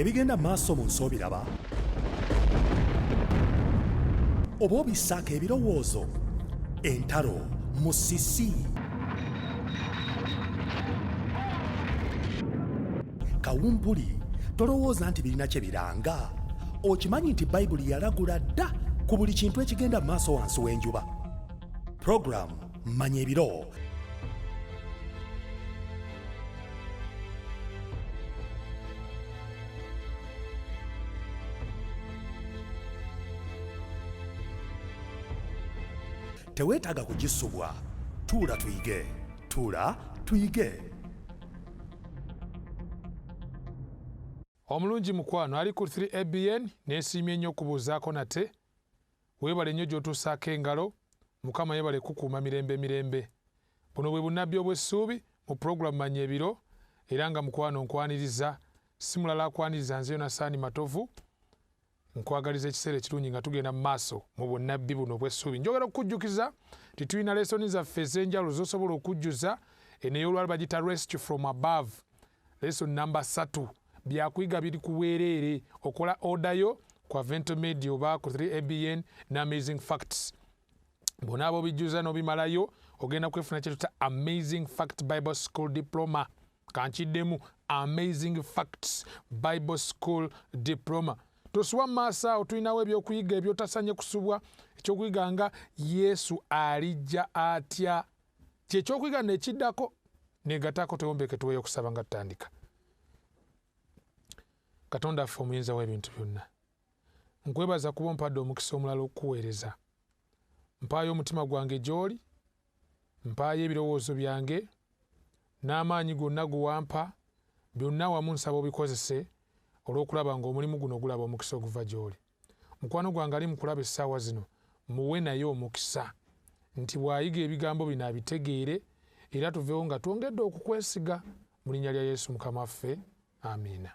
Ebigenda maaso mu nsi obiraba? Oba obissaako ebirowoozo? Entalo, musisi, kawumpuli, tolowooza nti birina kye biranga. Okimanyi nti Bayibuli yalagula dda ku buli kintu ekigenda mu maaso wansi w'enjuba. Puroguramu Manya Ebiro teweetaaga kugisubwa. Tuula tuyige, tuula tuyige. Omulungi mukwano ali ku 3ABN, nesiimye nnyo okubuuzaako nate. Weebale nnyo gy'otuusaako engalo. Mukama yeebale kukuuma mirembe mirembe. Buno bwe bunnabbi obw'essuubi mu pulogulaamu Manya Ebiro, era nga mukwano nkwaniriza. Si mulala akwaniriza, nze Yonasaani Matovu. Nkwagaliza ekiseera ekirungi nga tugenda mu maaso mu bunnabbi buno obw'essuubi. Njogera okukujjukiza nti tulina lesoni zaffe ez'enjawulo z'osobola okujjuza. Eno ey'olwali bagiyita Rescue from Above, lesson namba 3. Byakuyiga biri ku bwereere. Okola order yo ku Avento Media oba ku 3ABN ne Amazing Facts. Bw'onaaba obijjuza n'obimalayo, ogenda kwefuna kye tuyita Amazing Fact Bible School Diploma. Kankiddemu, Amazing Facts Bible School Diploma. Tosubwa mu maaso awo, tulinawo ebyokuyiga ebyotasanye kusubwa. Ekyokuyiga nga Yesu alijja atya, kyekyokuyiga nekiddako. Negattako tewombeke, tuweeyo okusaba nga tutandika. Katonda affe omuyinza w'ebintu byonna, nkwebaza kuba ompadde omukisa omulala okukuweereza. Mpaayo omutima gwange gy'oli, mpaayo ebirowoozo byange n'amaanyi gonna ge wampa, byonna wamu nsaba obikozese olw'okulaba ng'omulimu guno gulaba omukisa oguva gy'oli. Mukwano gwange ali mu kulaba essaawa zino, muwe naye omukisa nti bw'ayiga ebigambo bino abitegeere, era tuveewo nga twongedde okukwesiga mu linnya lya Yesu Mukama waffe, amiina.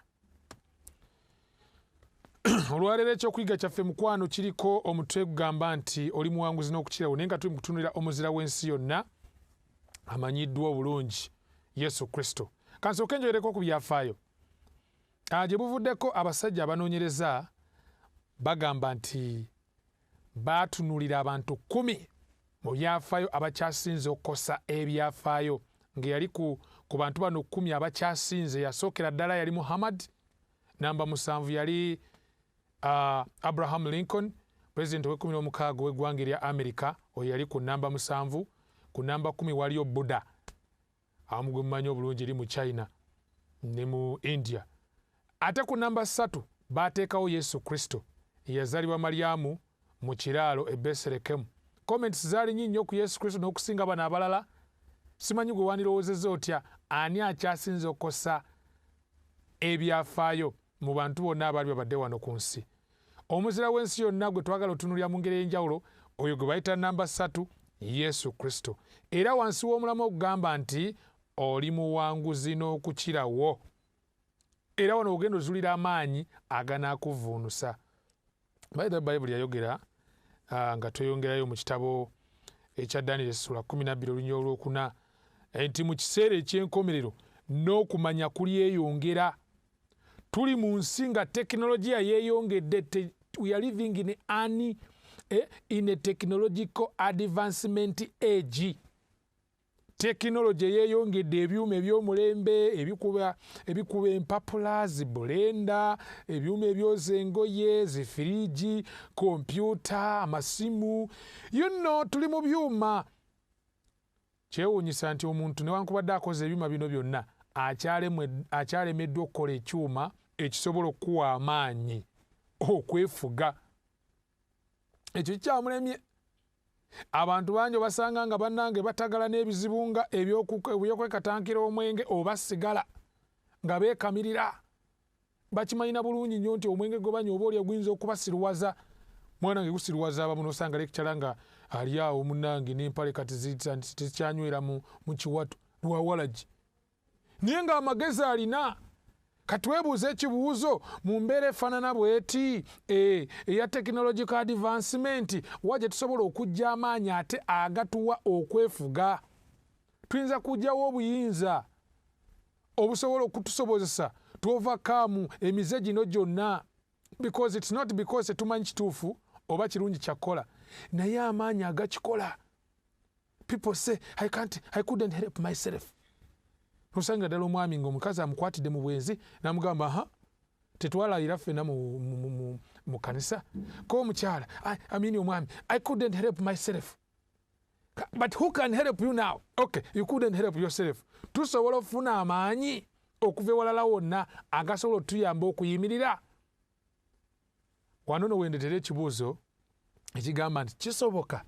Olwaleero ekyokuyiga kyaffe mukwano kiriko omutwe gugamba nti oli muwanguzi n'okukirawo, naye nga tuli mu kutunulira omuzira w'ensi yonna amanyiddwa obulungi Yesu Kristo. Kansooke njogereko ku byafaayo. Gye buvuddeko abasajja abanoonyereza bagamba nti baatunuulira abantu 10 mu byafaayo abakyasinze okukosa ebyafaayo. Ng'eyali ku bantu bano 10 abakyasinze, yasookera ddala yali Muhammad, namba 7 yali Abraham Lincoln, president ow'ekkumi n'omukaaga ow'eggwanga erya America, oyo yali ku namba 7. Ku namba 10 waliyo Buddha, awamu gwe mumanyi obulungi eri mu China ne mu India. Ate ku namba 3 baateekawo Yesu Kristo, eyazaalibwa Malyamu mu kiraalo e Bethlehem. Comments zaali nnyingi nnyo ku Yesu Kristo n'okusinga bano abalala. Simanyi gwe wandirowoozezza otya, ani akyasinze okukosa ebyafaayo mu bantu bonna abaali babadde wano ku nsi. Omuzira w'ensi yonna gwe twagala otunuulira mu ngeri ey'enjawulo, oyo gwe bayita namba 3, Yesu Kristo. Era wansi w'omulamu okugamba nti oli muwanguzi n'okukirawo. Era wano ogenda ozulira amaanyi aganaakuvuunusa. By the way, Bayibuli yayogera nga tweyongerayo mu kitabo ekya Daniel essula 12 olunyiriri olwokuna nti mu kiseera eky'enkomerero n'okumanya kulyeyongera. Tuli mu nsi nga tekinologiya yeeyongedde. We are living in a technological advancement age. Tekinologi yeeyongedde, ebyuma eby'omulembe ebikuba empapula, zi blender, ebyuma ebyoza engoye, zifiriji, kompyuta, amasimu, tuli mu byuma. Kyewuunyisa nti omuntu newankubadde akoze ebyuma bino byonna, akyalemeddwa okukola ekyuma ekisobola okukuwa amaanyi okwefuga. Ekyo kikyamulemye. Abantu bangi obasanga nga bannange batagala n'ebizibu nga ebyokwekatankira omwenge oba sigala, nga beekamirira. Bakimanyina bulungi nnyo nti omwenge gwe banywa oba oli guyinza okubasiruwaza. Mwana nge gusiruwaza abamu, n'osanga lecturer nga ali awo munnange n'empale kati tezikyanywera mu kiwato lwa walagi, naye ng'amagezi alina. Katwebuuze ekibuuzo, mu mbeera efaanana bw'eti eya technological advancement, wa gye tusobola okuggya amaanyi ate agatuwa okwefuga? Tuyinza kuggyawo obuyinza obusobola okutusobozesa To overcome emize gino gyonna, because it's not because tetumanyi kituufu oba kirungi kyakkola, naye amaanyi agakikola. People say, "I can't, I couldn't help myself." Nosangira ddala omwami nga omukazi amukwatidde mu bwenzi, namugamba, "Aha, tetwalayira ffenna mu kanisa?" Ko omukyala, I mean omwami, "I couldn't help myself." But who can help you now? Okay, you couldn't help yourself. Tusobola okufuna amaanyi okuva ewalala wonna agasobola otuyamba okuyimirira wano. No wendetera ekibuuzo ekigamba nti kisoboka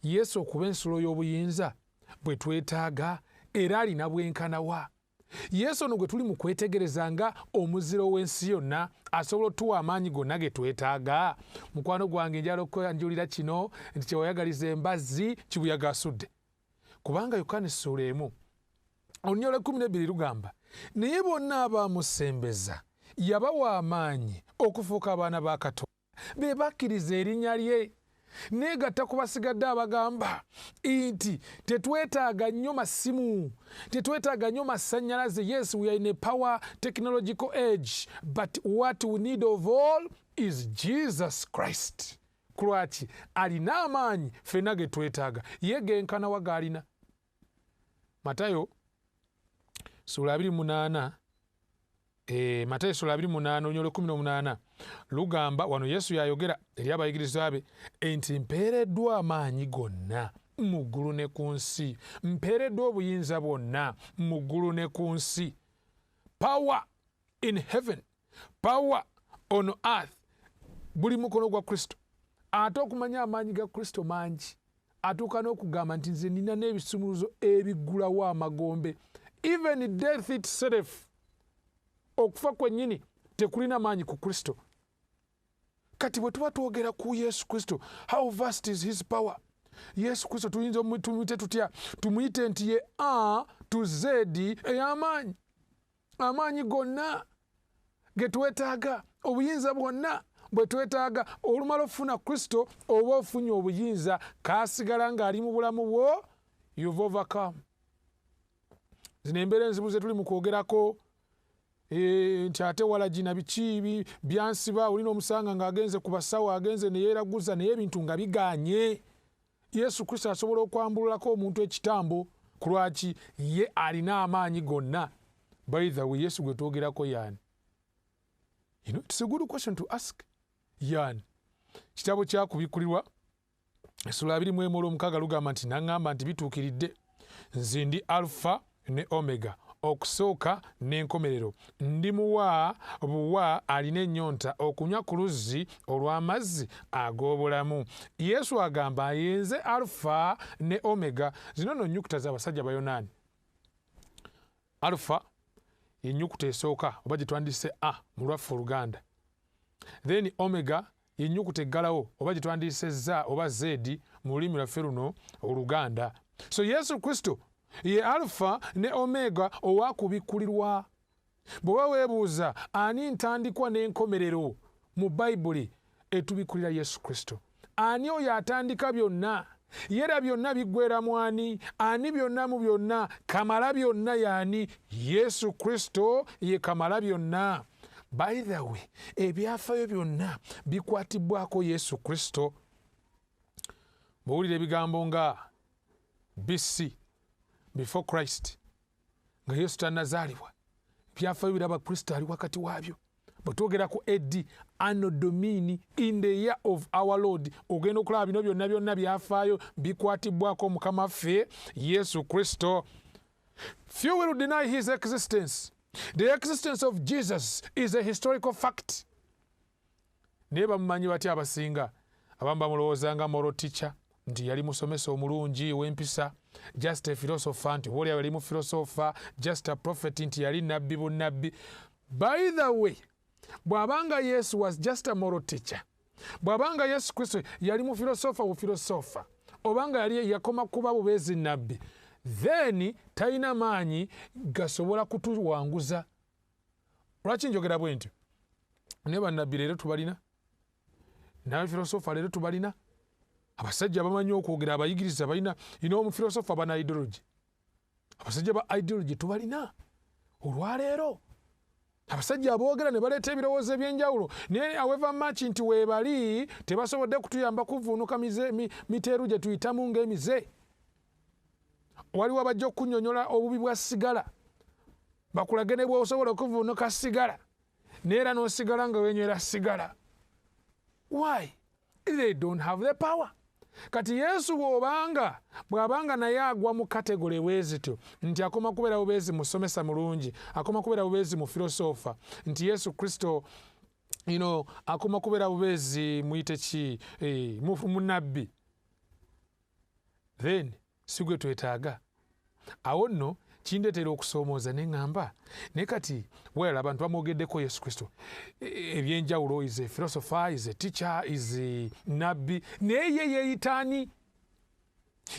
Yesu okuba ensulo y'obuyinza bwe twetaaga, era alina bwenkanawa? Yesu ono gwe tuli mu kwetegereza nga omuziro w'ensi yonna asobola otuwa amaanyi gonna ge twetaaga? Mukwano gwange, njala okwanjulira kino nti kyewayagaliza embazzi kibuyaga asudde, kubanga Yokaana essuula 1 olunya olw'e12 lugamba, "Naye bonna abamusembeza yabawa amaanyi okufuuka abaana ba Katonda, be bakkiriza erinnya lye." Neegatta ku basigadde abagamba nti tetwetaaga nnyo masimu, tetwetaaga nnyo masannyalaze. Yes, we are in a power technological age, but what we need of all is Jesus Christ. Kulwaki? Alina amaanyi ffenna ge twetaaga. Ye genkanawa g'alina? Matayo sula 28, Matayo sula 28 olunya olw'e18 lugamba, wano Yesu yayogera eri abayigirizwa be nti, "Mpeereddwa amaanyi gonna mu ggulu ne ku nsi, mpeereddwa obuyinza bwonna mu ggulu ne ku nsi." Power in heaven, power on earth, buli mukono gwa Kristo. Ate okumanya amaanyi ga Kristo mangi, atuuka n'okugamba nti, "Nze nina n'ebisumuluzo ebiggulawo amagombe." Even death itself, okufa kwennyini, tekulina maanyi ku Kristo. Kati bwe tuba twogera ku Yesu Kristo, how vast is his power? Yesu Kristo tuyinza tumuyite tutya? Tumuyite nti ye A to Z ey'amaanyi. Amaanyi gonna ge twetaaga, obuyinza bwonna bwe twetaaga, olumala okufuna Kristo oba ofunye obuyinza, kasigala ng'ali mu bulamu bwo, you've overcome. Zino embeera enzibu ze tuli mu kwogerako, nti ate walagina biki byansiba, olina omusanga ng'agenze ku basawo, agenze neyeeraguza, naye ebintu nga biganye. Yesu Kristo asobola okwambululako omuntu ekitambo. Ku lwaki? Ye alina amaanyi gonna. By the way, Yesu gwe twogerako yaani? It's a good question to ask. Yaani? Kitabo kyakubikkulirwa essula 21 olw'omukaaga lugamba nti, "Naŋŋamba nti, 'Bituukiridde. Nze ndi Alufa ne Omega, okusooka n'enkomerero. Ndi muwa buwa alina ennyonta okunywa ku luzzi olw'amazzi ag'obulamu.'" Yesu agamba yenze Alufa ne Omega. Zino nno nnyukuta z'abasajja Bayonaani. Alufa yennyukuta esooka, oba gye twandise A mu lwaffe Oluganda. Then Omega yennyukuta eggalawo, oba gye twandise za oba Z mu lulimi lwaffe luno Oluganda. So Yesu Kristo ye Alufa ne Omega owakubikkulirwa. Bw'oba weebuuza ani ntandikwa n'enkomerero mu Bayibuli, etubikkulira Yesu Kristo. Ani oyo atandika byonna, yera byonna biggweramu? Ani? Ani byonna mu byonna, kamala byonna? Yaani? Yesu Kristo ye kamala byonna. By the way, ebyafaayo byonna bikwatibwako Yesu Kristo. Bw'owulira ebigambo nga BC, before Christ, nga Yesu tannazaalibwa, ebyafaayo biraba Kristo ali wakati waabyo. Bwe twogera ku AD, Anno Domini, in the year of our Lord, ogenda okulaba bino byonna byonna byafaayo bikwatibwako Mukama ffe Yesu Kristo. Few will deny his existence. The existence of Jesus is a historical fact. Naye bamumanyi batya? Abasinga abamu bamulowooza nga moral teacher, nti yali musomesa omulungi w'empisa, just a philosopher, nti oba yali mu philosopher, just a prophet, nti yali nabbi bunnabbi. By the way, bw'abanga Yesu was just a moral teacher, bw'abanga Yesu Kristo yali mu philosopher buphilosopher, obanga yali yakoma kuba bubeezi nabbi, then talina maanyi gasobola kutuwanguza. Lwaki njogera bwe ntyo? Naye bannabbi leero tubalina, n'abafilosofa leero tubalina, abasajja bamanyi okwogera, abayigiriza balina ina omufilosofa bana ideology, abasajja ba ideology tubalina olwaleero. Abasajja aboogera ne baleeta ebirowoozo eby'enjawulo, naye however much nti weebali tebasobodde kutuyamba kuvuunuka miteeru gye tuyitamu ng'emize. Waliwo abajja okukunnyonnyola obubi bwa sigala, bakulage ne bw'osobola okuvuunuka sigala, naye era n'osigala nga weenywera sigala. Why? They don't have the power. Kati Yesu bw'abanga naye agwa mu category bwezityo, nti akoma kubeera bubeezi musomesa mulungi, akoma kubeera bubeezi mu filosofa, nti Yesu Kristo akoma kubeera bubeezi muyite ki, munabbi, then si gwe twetaaga. Awo nno kindeetera okusoomooza ne ŋŋamba, naye kati well, abantu bamwogeddeko Yesu Kristo ebyenjawulo, is a philosopher, is a teacher, is a nabbi, naye ye yeeyita ani?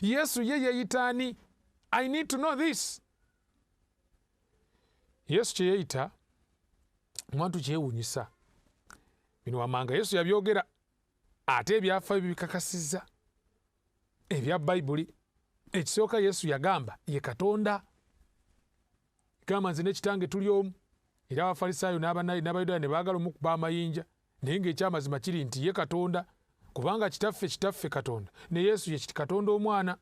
Yesu ye yeeyita ani? I need to know this. Yesu kye yeeyita mwantu kyewuunyisa. Bino wammanga Yesu yabyogera, ate ebyafaayo bibikakasizza ebya Bayibuli. Ekisooka, Yesu yagamba ye Katonda, gamba nze ne Kitange tuli omu. Era Abafalisaayo n'Abayudaaya ne baagala omukuba amayinja, naye ng'ekyamazima kiri nti ye Katonda, kubanga Kitaffe Katonda, ne Yesu ye Katonda Omwana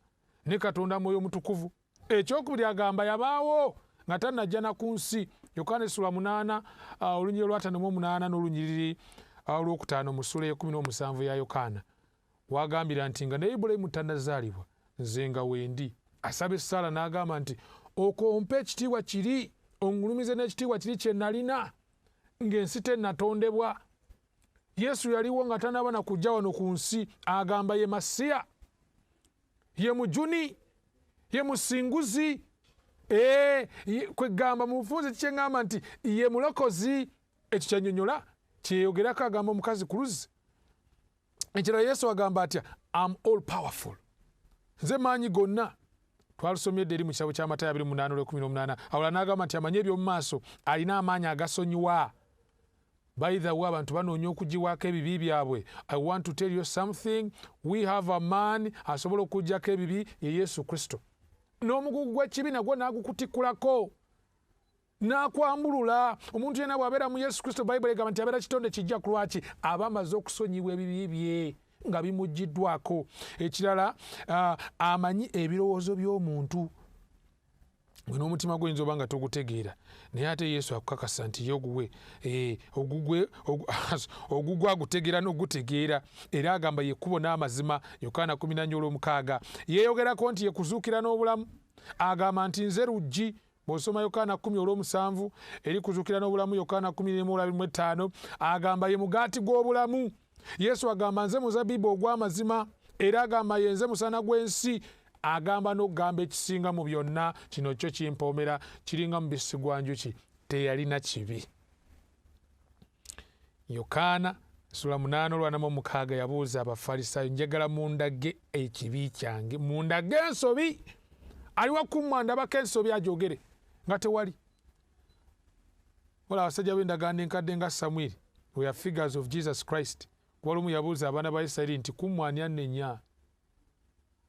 ne Katonda Mwoyo Omutukuvu. Ekyokubiri, agamba yabaawo nga tannajja na ku nsi. Yokaana essula 8, olunyiriri olwa 58 n'olunyiriri olwokutaano mu ssula ey'ekumi n'omusanvu ya Yokaana, wagambira nti nga ne Ibulayimu tannazaalibwa, nze nga wendi. Asaba essaala n'agamba nti okompe ekitiibwa kiri, ongulumize n'ekitiibwa kiri kye nalina ng'ensi tennatondebwa. Yesu yaliwo nga tannaba na kujja wano ku nsi. Agamba ye Masiya, ye mujuni, ye musinguzi, kwegamba mu bufunze kikyeŋŋamba nti ye mulokozi. Ekyo kyannyonnyola kyeyogerako, agamba omukazi ku luzzi. Ekirala, Yesu agamba atya? Am all powerful, nze maanyi gonna. Twalusomye edda eri mu kitabo kya Matayo 28:18. Awala n'agamba nti amanyi eby'omu maaso, alina amaanyi agasonyiwa. By the way, abantu banoonya okugiwaako ebibi byabwe. I want to tell you something: we have a man asobola okugjako ebibi, ye Yesu Kristo. N'omugugu gw'ekibi nagwo n'agukutikkulako n'akwambulula. Omuntu yenna bw'abeera mu Yesu Kristo, Bayibuli egamba nti abeera kitonde kijja. Ku lwaki? Aba amaze okusonyibwa ebibi bye nga bimuggiddwako. Ekirala, amanyi ebirowoozo by'omuntu. Gwe n'omutima gwoyinza oba nga togutegeera, naye ate Yesu akukakasa nti ye oguwe, ogugwe ogugwe agutegeera n'ogutegeera. Era agamba ye kkubo n'amazima, Yokaana 14:6. Yeeyogerako nti ye kuzuukira n'obulamu. Agamba nti nze luggi, bw'osoma Yokaana 10:7. Eri kuzuukira n'obulamu, Yokaana 11:25. Agamba ye mugaati gw'obulamu. Yesu agamba nze muzabibu ogw'amazima. Era agamba ye nze musana gw'ensi. Agamba n'okugamba ekisinga mu byonna, kino kyo kimpoomera, kiringa mubisi gwa njuki, teyalina kibi. Yokaana sula 8:46, yabuuza Abafalisaayo, njagala mundage ekibi kyange, mundage ensobi. Aliwa kummwe ndabako ensobi ajogere? Nga tewali. Wala abasajja b'endagaano enkadde nga Samwiri were figures of Jesus Christ. Kuba yabuuza abaana ba Isirayiri nti kummwe ani annenya,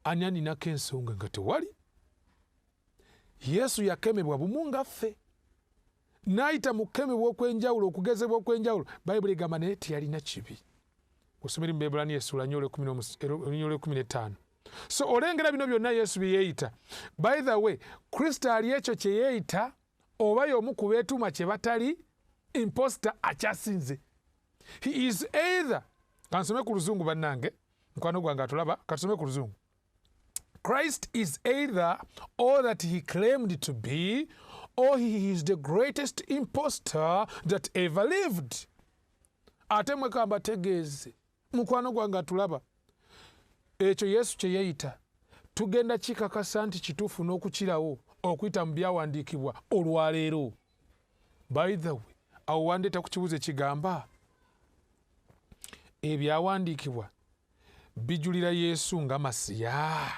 ani aninako ensonga? Nga tewali. Yesu yakemebwa bumu nga ffe, n'ayita mu kukemebwa okw'enjawulo, okugezebwa okw'enjawulo, Bayibuli egamba, naye teyalina kibi. Osomeri mu Baebbulaniya essula 4:15. So olengera bino byonna Yesu bye yeeyita. By the way, Kristo ali ekyo kye yeeyita, oba y'omu ku beetuuma kye batali, imposter akyasinze. He is either, kansome ku luzungu, bannange, mukwano gwange atulaba, katusome ku luzungu. Christ is either all that he claimed to be, or he is the greatest impostor that ever lived. Ate mwe kambategeeze, mukwano gwange atulaba, ekyo Yesu kye yeeyita tugenda kikakasa nti kituufu n'okukirawo okuyita mu byawandiikibwa olwaleero. By the way, awo wandeeta ku kibuuzo ekigamba, ebyawandiikibwa bijulira Yesu nga Masiya?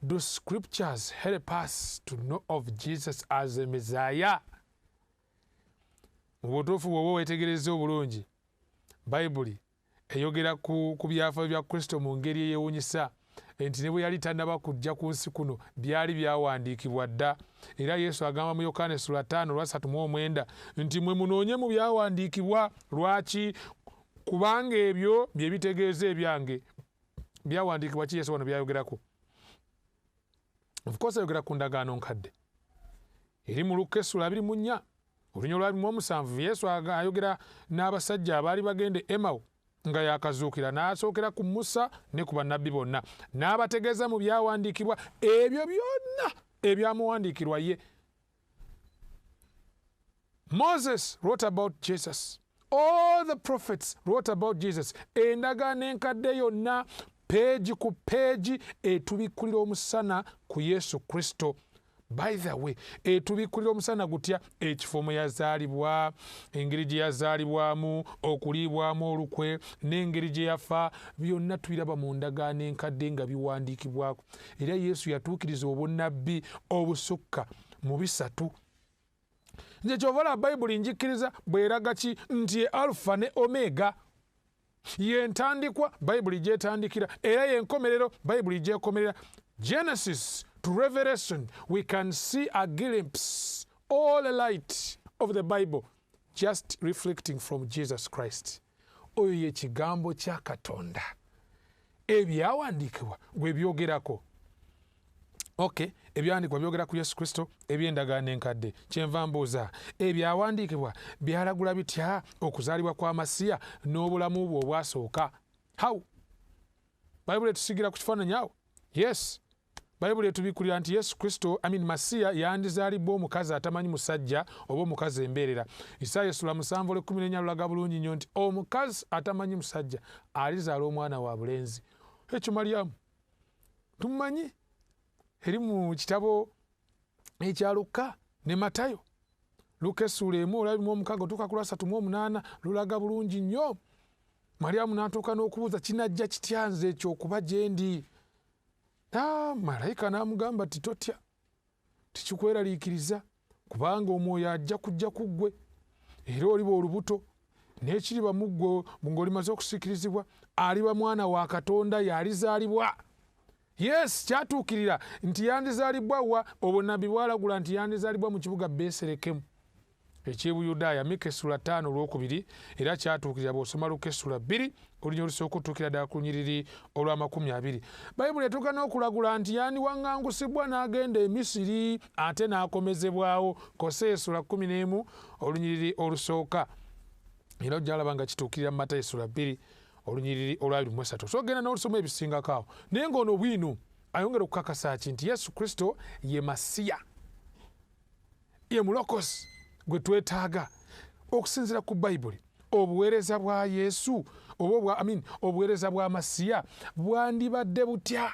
Do scriptures help us to know of Jesus as a Messiah? Mu butuufu, bw'oba weetegereza obulungi, Bayibuli eyogera ku byafaayo bya Kristo mu ngeri eyewunyisa. Nti ne bwe yali tannaba kujja ku nsi kuno byali byawandiikibwa dda. Era Yesu agamba mu Yokaana essula 5 olwa 39 nti mwe munoonye mu byawandiikibwa. Lwaki? Kubanga ebyo bye bitegeeza ebyange. Byawandiikibwa ki Yesu wano byayogerako? Of course ayogera ku ndagaano nkadde eri mu Lukka essula 24 olunya olwa 27. Yesu ayogera n'abasajja abaali bagenda e Emawo nga yakazuukira, n'asookera ku Musa ne ku bannabbi bonna, n'abategeeza mu byawandiikibwa ebyo byonna ebyamuwandiikirwa ye. Moses wrote about Jesus. All the prophets wrote about Jesus. Endagaano enkadde yonna peegi ku peegi etubikkulira omusana ku Yesu Kristo. By the way, etubikkulira omusana gutya? Ekifo mwe yazaalibwa, engeri gye yazaalibwamu, okuliibwamu olukwe n'engeri gye yafa, byonna tubiraba mu ndagaano enkadde nga biwandiikibwako. Era Yesu yatuukiriza obunnabbi obusukka mu 3. Nze kyova olaba Bayibuli njikkiriza bw'eraga ki nti ye Alpha ne Omega, ye ntandikwa Bayibuli gy'etandikira era ye nkomerero Bayibuli gy'ekomerera. Genesis to Revelation, we can see a glimpse, all the light of the Bible just reflecting from Jesus Christ. Oyo ye kigambo kya Katonda. Ebyawandiikibwa gwe byogerako. Okay, ebyawandiikibwa byogera ku Yesu Kristo eby'endagaano enkadde. Kyenva mbuuza, ebyawandiikibwa byalagula bitya okuzaalibwa kwa Masiya n'obulamu bwe obwasooka? How? Bayibuli etusigira ku kifaananyi awo? Yes. Bayibuli etubikkulira nti Yesu Kristo, I mean Masiya, yandizaalibbwa omukazi atamanyi musajja oba omukazi embeerera. Isaaya essula 7 olw'ekkumi lulaga bulungi nnyo nti omukazi atamanyi musajja alizaala omwana wa bulenzi. Ekyo Mariyamu tumumanyi eri mu kitabo ekya Lukka ne Matayo. Lukka essuula 1 olwa 26 otuuka ku lwa 38 lulaga bulungi nnyo. Mariyamu n'atuuka n'okubuuza, kinajja kitya nze ekyo okuba gye ndi? Malayika n'amugamba nti totya, tikikweraliikiriza, kubanga omwoyo ajja kujja ku ggwe, era oliba olubuto, n'ekiriba mu ggwe ng'olimaze okusiikirizibwa, aliba mwana wa Katonda, y'alizaalibwa. Yes, kyatuukirira nti yandizaalibwa wa? Obunnabbi bwalagula nti yandizaalibwa mu kibuga Beserekemu eky'e Buyudaaya, Mika essula 5 olwokubiri. Era kyatuukirira bw'osoma Lukka essula 2 olunya olusooka otuukira ddala ku lunyiriri olwa 20. Bayibuli etuuka n'okulagula nti yandiwaŋŋangusibwa n'agenda e Misiri ate n'akomezebwawo. Koseya essula 11 olunyiriri olusooka. Era ojja laba nga kituukirira mu Matayo essula 2 olunyiriri olwa 23. So genda n'olusoma ebisingako awo. Naye ng'ono bwino ayongera okukakasa ki nti Yesu Kristo ye Masiya, ye mulokozi gwe twetaaga. Okusinziira ku Bayibuli, obuweereza bwa Yesu oba obuweereza bwa Masiya bwandibadde butya?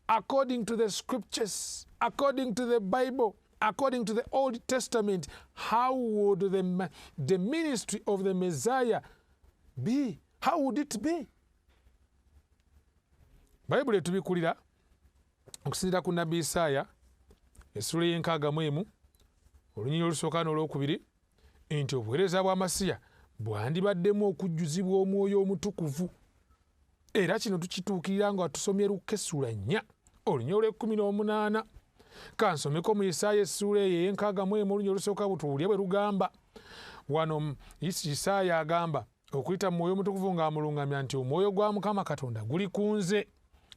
According to the scriptures, according to the Bible, according to the Old Testament, how would the ministry of the Messiah be? How would it be? Bayibuli etubikulira okusinziira ku Nabbi Isaaya essula ey'enkaaga mu emu olunyiriri olusooka n'olwokubiri nti obuweereza bwa Masiya bwandibaddemu okujjuzibwa omwoyo omutukuvu. Era kino tukituukirira nga tusomye Lukka essula 4 olunyiriri olw'ekkumi n'omunaana. Kansomeko mu Isaaya essuula eyo ey'enkaaga mu emu olunyiriri olusooka butuwulire bwe lugamba. Wano Isaaya agamba okuyita mu mwoyo omutukuvu ng'amulungamya nti omwoyo gwa Mukama Katonda guli ku nze.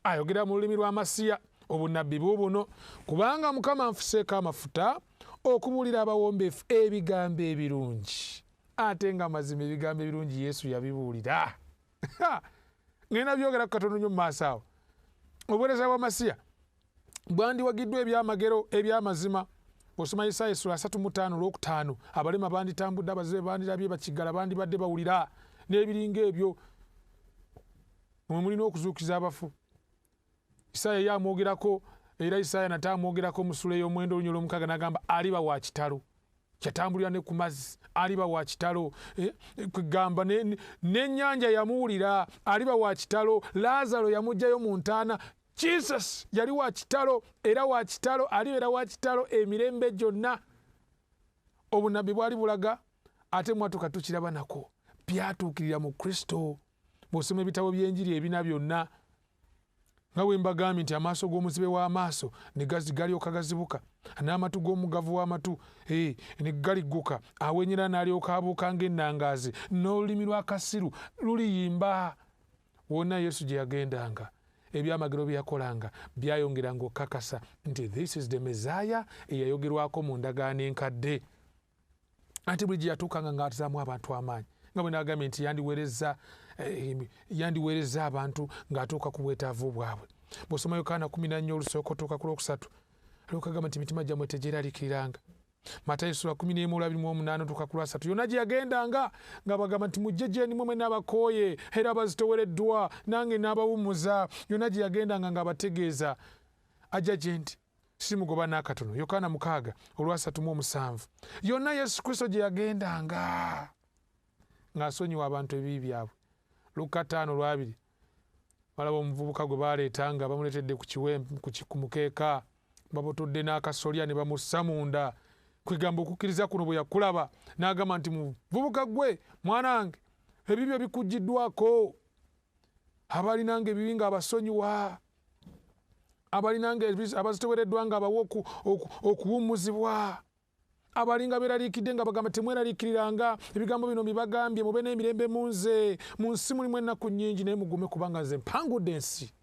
Ayogera mu lulimi lwa Masiya, obunnabbi buubuno: kubanga Mukama anfuseeko amafuta okubuulira abawombeefu ebigambo ebirungi. Ate nga mazima ebigambo ebirungi Yesu yabibuulira. Ngenda byogera ku katono nnyo mu maaso awo. Obuweereza bwa Masiya bwandiwagiddwa ebyamagero ebyamazima. Bw'osoma Isaaya essula 35 olwokutaano, abalema banditambudde, abazibe bandirabye, bakiggala bandibadde bawulira n'ebiringa ebyo. Mwe mulina okuzuukiza abafu. Isaaya ye amwogerako, era Isaaya nate amwogerako mu ssula ey'omwenda olunya olw'omukaaga n'agamba aliba wa kitalo. Yatambulira ne ku mazzi, aliba wa kitalo. Kwegamba n'ennyanja yamuwulira, aliba wa kitalo. Laazaro yamuggyayo mu ntaana. Jesus yali wa kitalo era wa kitalo, alibeera wa kitalo emirembe gyonna. Obunnabbi bwali bulaga, ate mwatuka tukiraba nako byatuukirira mu Kristo. Bw'osoma ebitabo by'enjiri ebina byonna Nga bwe mbagambye nti amaaso g'omuzibe w'amaaso ne galyoka gazibuka, n'amatu g'omugavu w'amatu ne galigguka, awenyera n'alyoka abuuka ng'ennangaazi, n'olulimi lw'akasiru luliyimba. Wonna Yesu gye yagendanga, ebyamagero bye yakolanga byayongeranga okukakasa nti this is the Messiah eyayogerwako mu ndagaano enkadde. Anti buli gye yatuukanga ng'atazaamu abantu amaanyi, nga bwe nagambye nti yandiweerezza abantu ng'atuuka ku bwetaavu bwabwe. Bw'osoma Yokaana 14 olusooka otuuka ku lwokusatu, alyoka agamba nti emitima gyammwe tegyeraliikiriranga. Matayo essula 11 olwa 28 otuuka ku lwasatu, yonna gye yagendanga ng'abagamba nti mujje gye ndi mmwe mwenna abakooye era abazitowereddwa, nange n'abawummuza. Yonna gye yagendanga ng'abategeeza ajja gye ndi, simugoba n'akatono. Yokaana 6 olwa 37, yonna Yesu Kristo gye yagendanga ng'asonyiwa abantu ebibi byabwe. Luka 5:2, balaba omuvubuka gwe baleeta nga bamuleetedde ku kiwempe, ku mukeeka, babotodde n'akasolya ne bamussa munda. Kwegamba okukkiriza kuno bwe yakulaba n'agamba nti muvubuka ggwe mwanange, ebibyo bikuggiddwako. Abalinanga ebibi ng'abasonyiwa, abalinanga abazitowereddwa ng'abawa okuwummuzibwa, abalinga beeraliikiridde nga bagamba temweraliikiriranga, ebigambo bino mbibagambye mube n'emirembe mu nze. Mu nsi mulimu ennaku nnyingi, naye mugume kubanga nze mpangudde ensi.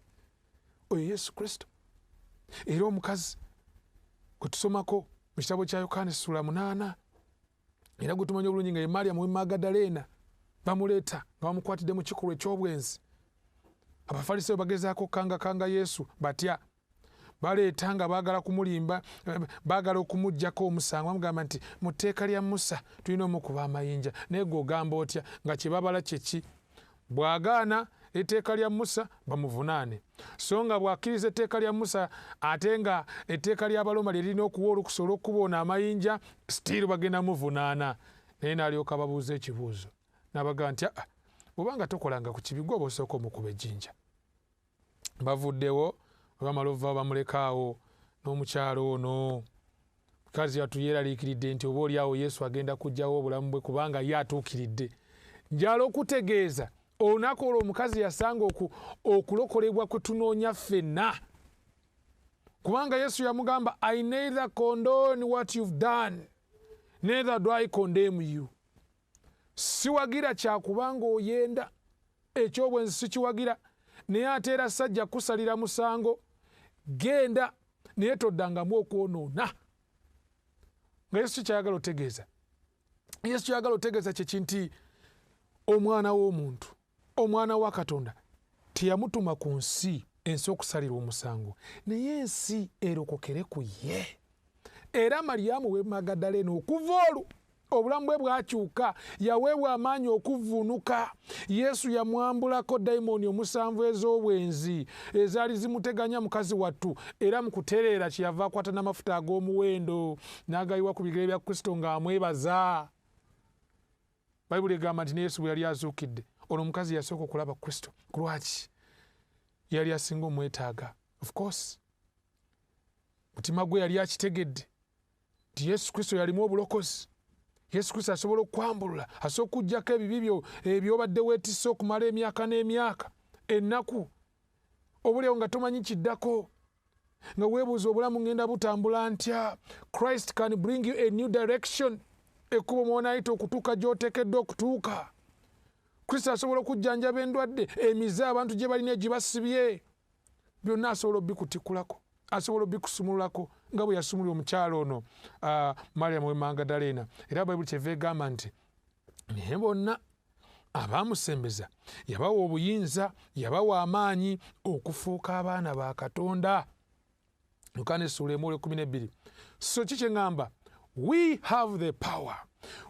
Oyo Yesu Kristo. Era omukazi gwe tusomako mu kitabo kya Yokaana essula 8, era gwe tumanyi obulungi nga ye Mariyamu w'e Magadaleena, bamuleeta nga bamukwatidde mu kikolwa eky'obwenzi. Abafalisaayo bagezaako okukangakanga Yesu, batya baleeta nga baagala kumulimba, baagala okumuggyako omusango. Bamugamba nti mu tteeka lya Musa tulina omukuba amayinja, naye gwe ogamba otya? Nga kye babala kye ki? Bw'agaana etteeka lya Musa bamuvunaane, so nga bw'akkiriza etteeka lya Musa ate nga etteeka ly'Abaloma lye lirina okuwa olukusa olw'okukuba ono amayinja, still bagenda muvunaana. Naye n'alyoka ababuuza ekibuuzo n'abagamba nti aa, bw'obanga tokolanga ku kibi gwe oba osooka omukuba ejjinja. Bavuddewo, bwe bamala ovaawo bamulekaawo n'omukyalo ono. Mukazi wattu yeeraliikiridde nti oba oli awo Yesu agenda kuggyawo obulamu bwe kubanga ye atuukiridde. Njala okutegeeza olunaku olwo omukazi yasanga okulokolebwa kwe tunoonya ffenna, kubanga Yesu yamugamba I neither condone what you've done neither do I condemn you. Siwagira kyakubanga oyenda, ekyobwenzi sikiwagira, naye ate era sajja kusalira musango, genda naye toddangamu okwonoona. Nga Yesu kyayagala otegeeza, Yesu kyayagala otegeeza kyeki nti omwana w'omuntu, omwana wa Katonda teyamutuma ku nsi ensi okusalirwa omusango, naye ensi erokokere ku ye. Era Mariyamu w'e Magadaleena okuva olwo obulamu bwe bwakyuka, yaweebwa amaanyi okuvvuunuka. Yesu yamwambulako dayimooni 7 ez'obwenzi ezaali zimuteganya mukazi wattu, era mu kutereera kyeyava akwata n'amafuta ag'omuwendo n'agayiwa ku bigere bya Kristo ng'amwebaza. Bayibuli egamba nti ne Yesu bwe yali azuukidde, ono omukazi yasooka okulaba Kristo. Ku lwaki? Yali asinga omwetaaga. Of course, mutima gwe yali akitegedde nti Yesu Kristo yalimu obulokozi. Yesu Kristo asobola okwambulula, asobola okuggyako ebibi byo ebyobadde weetisse okumala emyaka n'emyaka, ennaku obuliawo nga tomanyi kiddako, nga weebuuza obulamu ngenda butambula ntya. Christ can bring you a new direction, ekkubo mw'onaayita okutuuka gy'oteekeddwa okutuuka. Kristo asobola okujjanjaba endwadde, emize abantu gye balina egibasibye, byonna asobola obikutikulako, asobola obikusumululako nga bwe yasumulula omukyalo ono Mariyamu w'e Magadaleena. Era Bayibuli kyeva egamba nti naye bonna abaamusembeza yabawa obuyinza, yabawa amaanyi okufuuka abaana ba Katonda. Yokaana essula 1:12. So ki kye ŋŋamba? We have the power,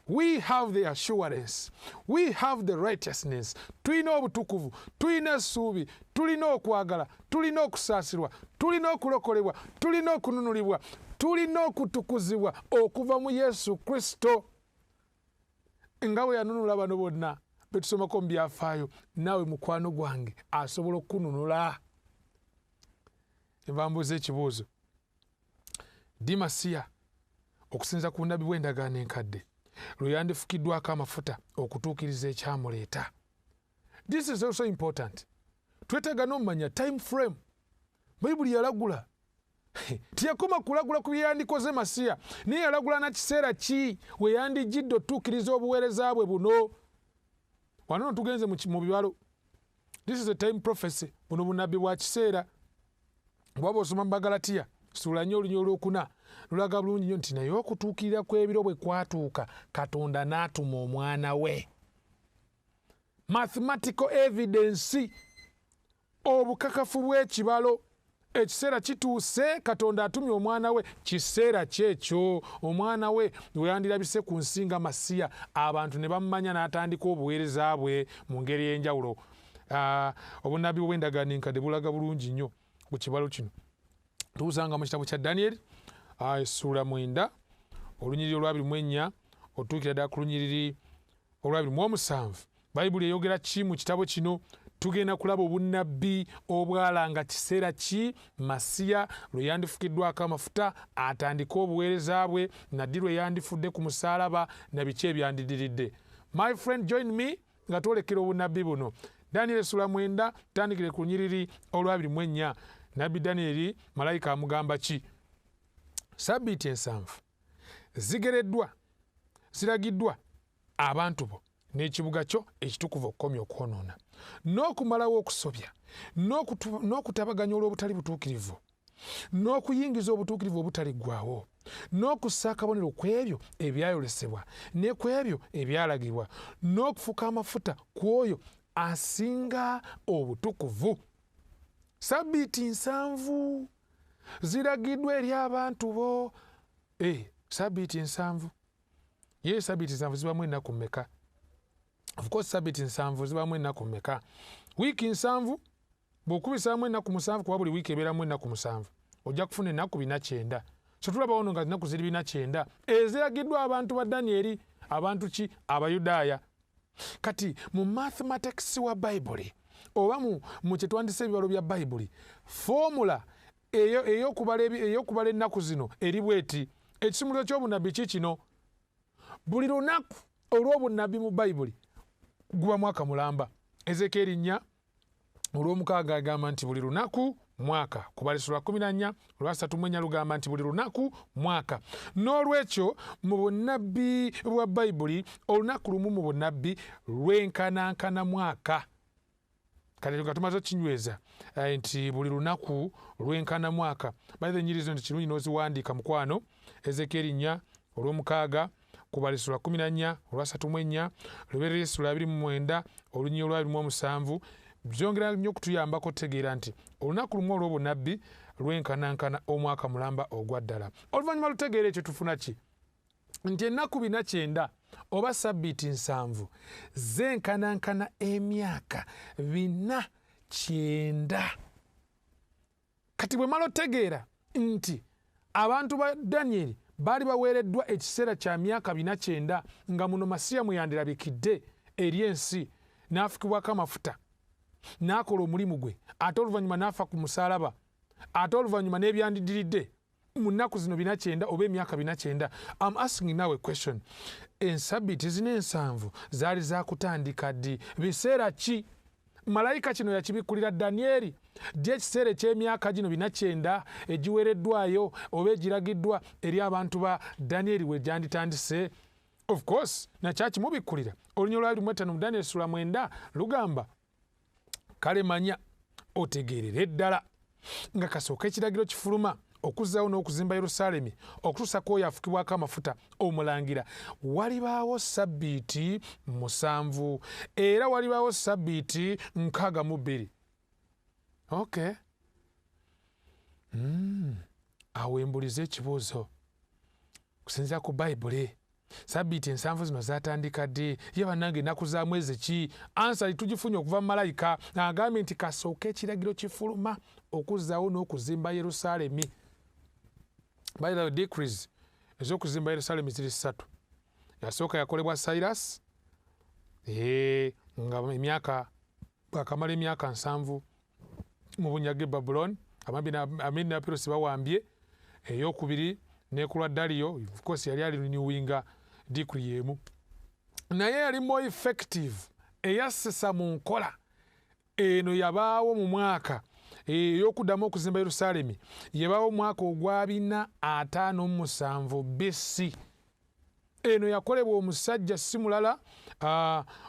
we have the assurance, we have the righteousness. Tulina obutukuvu, tulina essuubi, tulina okwagala, tulina okusaasirwa, tulina okulokolebwa, tulina okununulibwa, tulina okutukuzibwa okuva mu Yesu Kristo. Nga bwe yanunula bano bonna betusomako mu byafaayo, naawe mukwano gwange asobola okukununula. Nva mbuuza ekibuuzo, ddi Masiya okusinza ku bunnabbi bw'endagaano enkadde lwe yandifukiddwako amafuta okutuukiriza ekyamuleeta? This is also important. Twetaaga n'omumanya time frame. Bayibuli yalagula. Teyakoma kulagula ku byeyandikoze Masiya, naye yalagula na kiseera ki we yandijjidde otuukiriza obuweereza bwe buno. Wano tugenze mu bibalo. This is a time prophecy. Buno bunnabbi bwa kiseera. Bw'oba osoma mu Bagalatiya ssuula 4 olunyiriri olwokuna lulaga bulungi nnyo nti naye okutuukirira kw'ebiro bwe kwatuuka, Katonda n'atuma omwana we. Mathematical evidence, obukakafu bw'ekibalo. Ekiseera kituuse, Katonda atumye omwana we. Kiseera kyekyo omwana we we yandirabise ku nsi nga Masiya, abantu ne bamumanya n'atandika obuweereza bwe mu ngeri ey'enjawulo. Obunnabbi bw'endagaano enkadde bulaga bulungi nnyo ku kibalo kino. Tuwusanga mu kitabo kya Danyeri, essuula 9 olunyiriri olwabiri mu ennya otuukira ddala ku lunyiriri olw'27. Bayibuli eyogera ki mu kitabo kino? Tugenda kulaba obunnabbi obwalanga kiseera ki Masiya lwe yandifukiddwako amafuta atandike obuweereza bwe, na ddi lwe yandifudde ku musaalaba, na biki ebyandidiridde. My friend, join me nga twolekera obunnabbi buno. Danyeri essula 9, tandikire ku lunyiriri olw'24. Nabbi Danyeri malayika amugamba ki? Sabbiiti 7 zigereddwa, ziragiddwa abantu bo n'ekibuga kyo ekitukuvu okukomya okwonoona n'okumalawo okusobya n'okutabaganya olw'obutali butuukirivu n'okuyingiza obutuukirivu obutaliggwaawo n'okussa akabonero ku ebyo ebyayolesebwa ne ku ebyo ebyalagibwa n'okufuka amafuta ku oyo asinga obutukuvu. Sabbiiti 7 ziragiddwa eri abantu bo. Sabbiiti 7. Ye sabbiiti 7 zibamu ennaku mmeka? Of course sabbiiti 7 zibamu ennaku mmeka? Wiiki 7 bw'okubisaamu ennaku 7, kuba buli wiiki ebeeramu ennaku 7, ojja kufuna ennaku 490. So tulaba wano nga ennaku ziri 490 eziragiddwa abantu ba Danyeri, abantu ki? Abayudaaya. Kati mu mathematics wa Bayibuli oba mu kye twandise ebibalo bya Bayibuli, formula ey'okubala ennaku zino eri bweti. Ekisumuluzo ky'obunnabbi ki kino? Buli lunaku olw'obunnabbi mu Bayibuli guba mwaka mulamba. Ezekyeri 4 olw'omukaaga agamba nti buli lunaku mwaka. Kubala essula 14 olw'34 lugamba nti buli lunaku mwaka. N'olwekyo mu bunnabbi bwa Bayibuli olunaku lumu mu bunnabbi lwenkanankana mwaka. Kale nga tumaze okinyweza nti buli lunaku lwenkana mwaka. By the nyirizo nti kirungi n'oziwandiika mukwano. Ezekyeri 4 olw'omukaaga, Kubala essula 14 olw'34, Lubereberye essula 29 olunyiriri olw'27, byongera nnyo okutuyambako okutegeera nti olunaku lumu olw'obunnabbi lwenkanankana omwaka mulamba ogwa ddala. Oluvannyuma lutegeera ekyo tufuna ki? Nti ennaku 490 oba sabbiiti 7 zenkanankana emyaka 490. Kati bwe mala otegeera nti abantu ba Danyeri baali baweereddwa ekiseera kya myaka 490 nga muno Masiya mwe yandirabikidde eri ensi n'afukibwako amafuta n'akola omulimu gwe, ate oluvannyuma n'afa ku musaalaba, ate oluvannyuma n'ebyandidiridde mu nnaku zino 490 oba emyaka 490. I'm asking now a question. Ensabbiiti zino 7 zaali zakutandika ddi? Biseera ki? Malayika kino yakibikkulira Danyeri ddi ekiseera eky'emyaka gino 490 egiweereddwayo oba egiragiddwa eri abantu ba Danyeri we gyanditandise? Of course nakyakimubikkulira. Olunyiriri lwa 25 mu Danyeri essula 9 lugamba, kale manya otegeerere ddala nga kasooka ekiragiro kifuluma okuzzaawo n'okuzimba Yerusaalemi okutuusa ku oyo afukibwako amafuta omulangira, walibaawo sabbiiti 7 era walibaawo sabbiiti 62. Okay. Awo embuliza ekibuuzo kusinziira ku Bayibuli, sabbiiti 7 zino zatandika ddi? Ye bannange ennaku za mwezi ki? Ansa tugifunye okuva mu malayika agambye nti kasooka ekiragiro kifuluma okuzzaawo n'okuzimba Yerusaalemi. By the way, decrees ez'okuzimba Yerusaalemi ziri 3. Yasooka yakolebwa Cyrus nga emyaka bwakamala emyaka 70 mu bunyage Babylon, Amedi ne Apirosi bawambye. Eyokubiri nekulwa Dariyo, of course yali ali renewinga decree y'emu, naye yali more effective, eyassisa mu nkola eno yabaawo mu mwaka Ey'okuddamu okuzimba Yerusaalemi yebaawo omwaka ogwa 457 BC. Eno yakolebwa omusajja si mulala,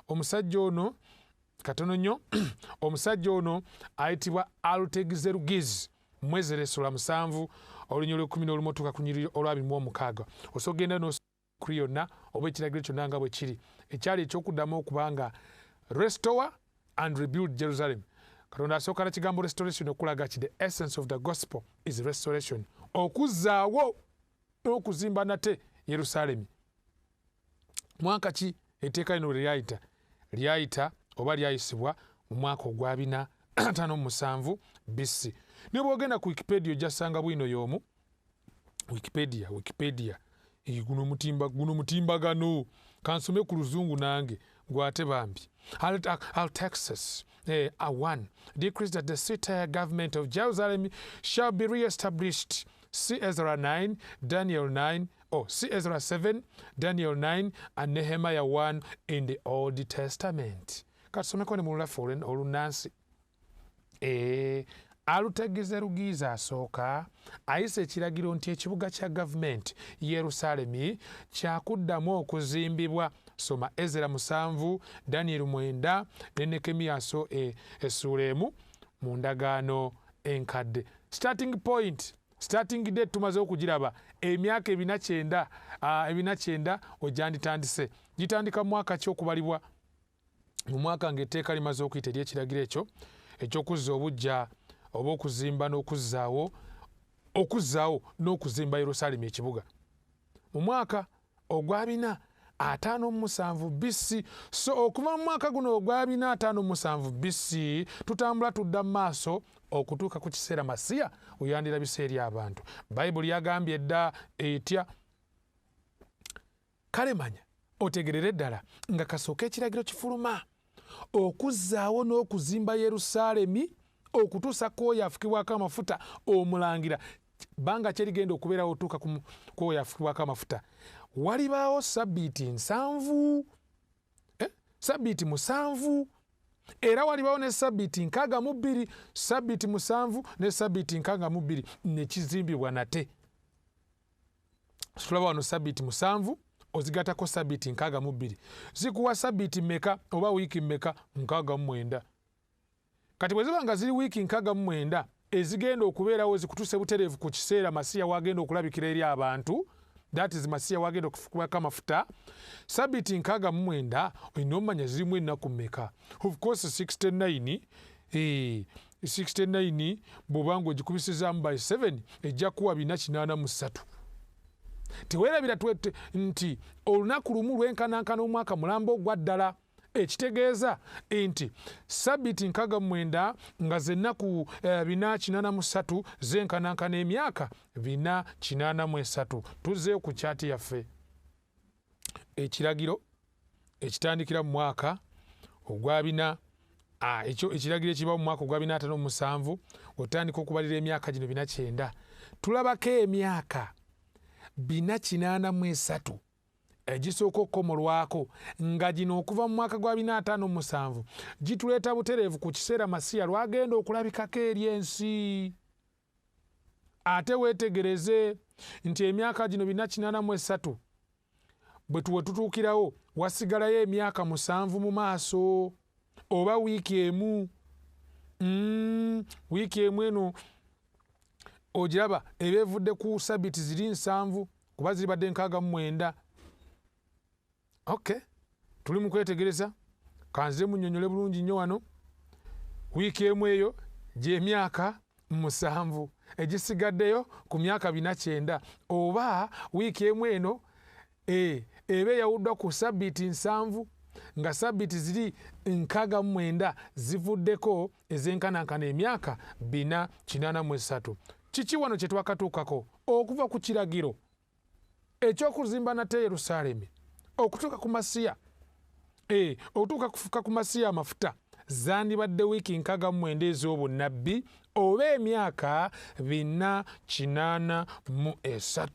omusajja ono katono nnyo, omusajja ono ayitibwa Arutagizerugizi. Mwezera essula 7 olunyiriri lw'ekumi n'olumu otuuka ku lunyiriri olwa 26. Osobola ogenda n'okuri yonna oba ekiragiro kyonna nga bwe kiri ekyali ekyokuddamu okubanga restore and rebuild Jerusalem. Katonda asooka na kigambo restoration okulaga ki the essence of the gospel is restoration, okuzzaawo n'okuzimba nate Yerusaalemi. Mwaka ki etteeka lino lwe lyayita? Lyayita oba lyayisibwa mu mwaka ogwa 457 BC. Ne bw'ogenda ku Wikipedia ojja ssanga bwino y'omu. Wikipedia, Wikipedia. Guno mutimba, guno mutimbagano. Kansome ku luzungu nange gwate bambi. Artaxerxes A1 decrees that the city government of Jerusalem shall be re-established. See Ezra 9, Daniel 9, oh, see Ezra 7, Daniel 9, and Nehemiah 1 in the Old Testament. Katusomeko ne mu lulaffe olunnansi. Arutagizerugizi asooka ayisa ekiragiro nti ekibuga kya gavumenti Yerusaalemi kyakuddamu okuzimbibwa. Soma Ezra 7, Daniel 9 ne Nehemiya essuula 1 mu ndagaano enkadde. Starting point, starting date tumaze okugiraba, emyaka 490 ojjanditandise. Gitandika mu mwaka ki okubalibwa? Mu mwaka ng'etteeka limaze okuyita ery'ekiragiro ekyo eky'okuzza obuggya oba okuzimba n'okuzzaawo, okuzzaawo n'okuzimba Yerusaalemi ekibuga. Mu mwaka ogwa 457 BC. So okuva mu mwaka guno ogwa 457 BC tutambula tudda mu maaso okutuuka ku kiseera Masiya we yandirabise eri abantu. Bayibuli yagambye dda etya? Kale manya otegerere ddala nga kasooka ekiragiro kifuluma okuzzaawo n'okuzimba Yerusaalemi okutuusa k'oyo afukibwako amafuta omulangira. Bbanga ki erigenda okubeerawo otuuka ku oyo afukibwako amafuta? Walibaawo sabbiiti 7, sabbiiti 7, era walibaawo ne sabbiiti 62, sabbiiti 7 ne sabbiiti 62 ne kizimbibwa nate. Tulaba wano sabbiiti 7 ozigattako sabbiiti 62 zikuwa sabbiiti mmeka oba wiiki mmeka? 69. Kati bwe ziba nga ziri wiiki 69 ezigenda okubeerawo zikutuuse butereevu ku kiseera Masiya wagenda okulabikira eri abantu, that is Masiya wagenda okufukibwako amafuta, sabbiiti 69 olina omanya zirimu ennaku mmeka? Of course 69, 69 bw'oba ng'ogikubisizaamu by 7 ejja kuwa 483. Teweerabira nti olunaku lumu lwenkanankana omwaka mulamba ogwa ddala, ekitegeeza nti sabbiiti 69 nga zennaku 483 zenkanankana emyaka 483. Tuzzeeyo ku kyati yaffe. Ekiragiro ekitandikira mu mwaka ogwa bina, ekyo ekiragiro ekiba mu mwaka ogwa 457 otandika okubalira emyaka gino 490. Tulabako emyaka 483 egisooka okukomolwako nga gino okuva mu mwaka gwa 457 gituleeta butereevu ku kiseera Masiya lwagenda okulabikako eri ensi. Ate weetegereze nti emyaka gino 483 bwe tuwe tutuukirawo wasigalayo emyaka 7 mu maaso oba wiiki emu. Wiiki emu eno ogiraba eba evudde ku sabbiiti ziri 7 kuba ziribadde 69. Okay, tuli mu kwetegereza, kanze munnyonnyole bulungi nnyo wano. Wiiki emu eyo gy'emyaka 7 egisigaddeyo ku myaka 490, oba wiiki emu eno eba eyawuddwa ku sabbiiti 7 nga sabbiiti ziri 69 zivuddeko ezenkanankana emyaka 483. Kiki wano kye twakatuukako okuva ku kiragiro eky'okuzimba nate Yerusaalemi okutuuka ku Masiya, okutuuka kufuka ku Masiya amafuta zandibadde wiiki 69 ez'obunnabbi oba emyaka 483.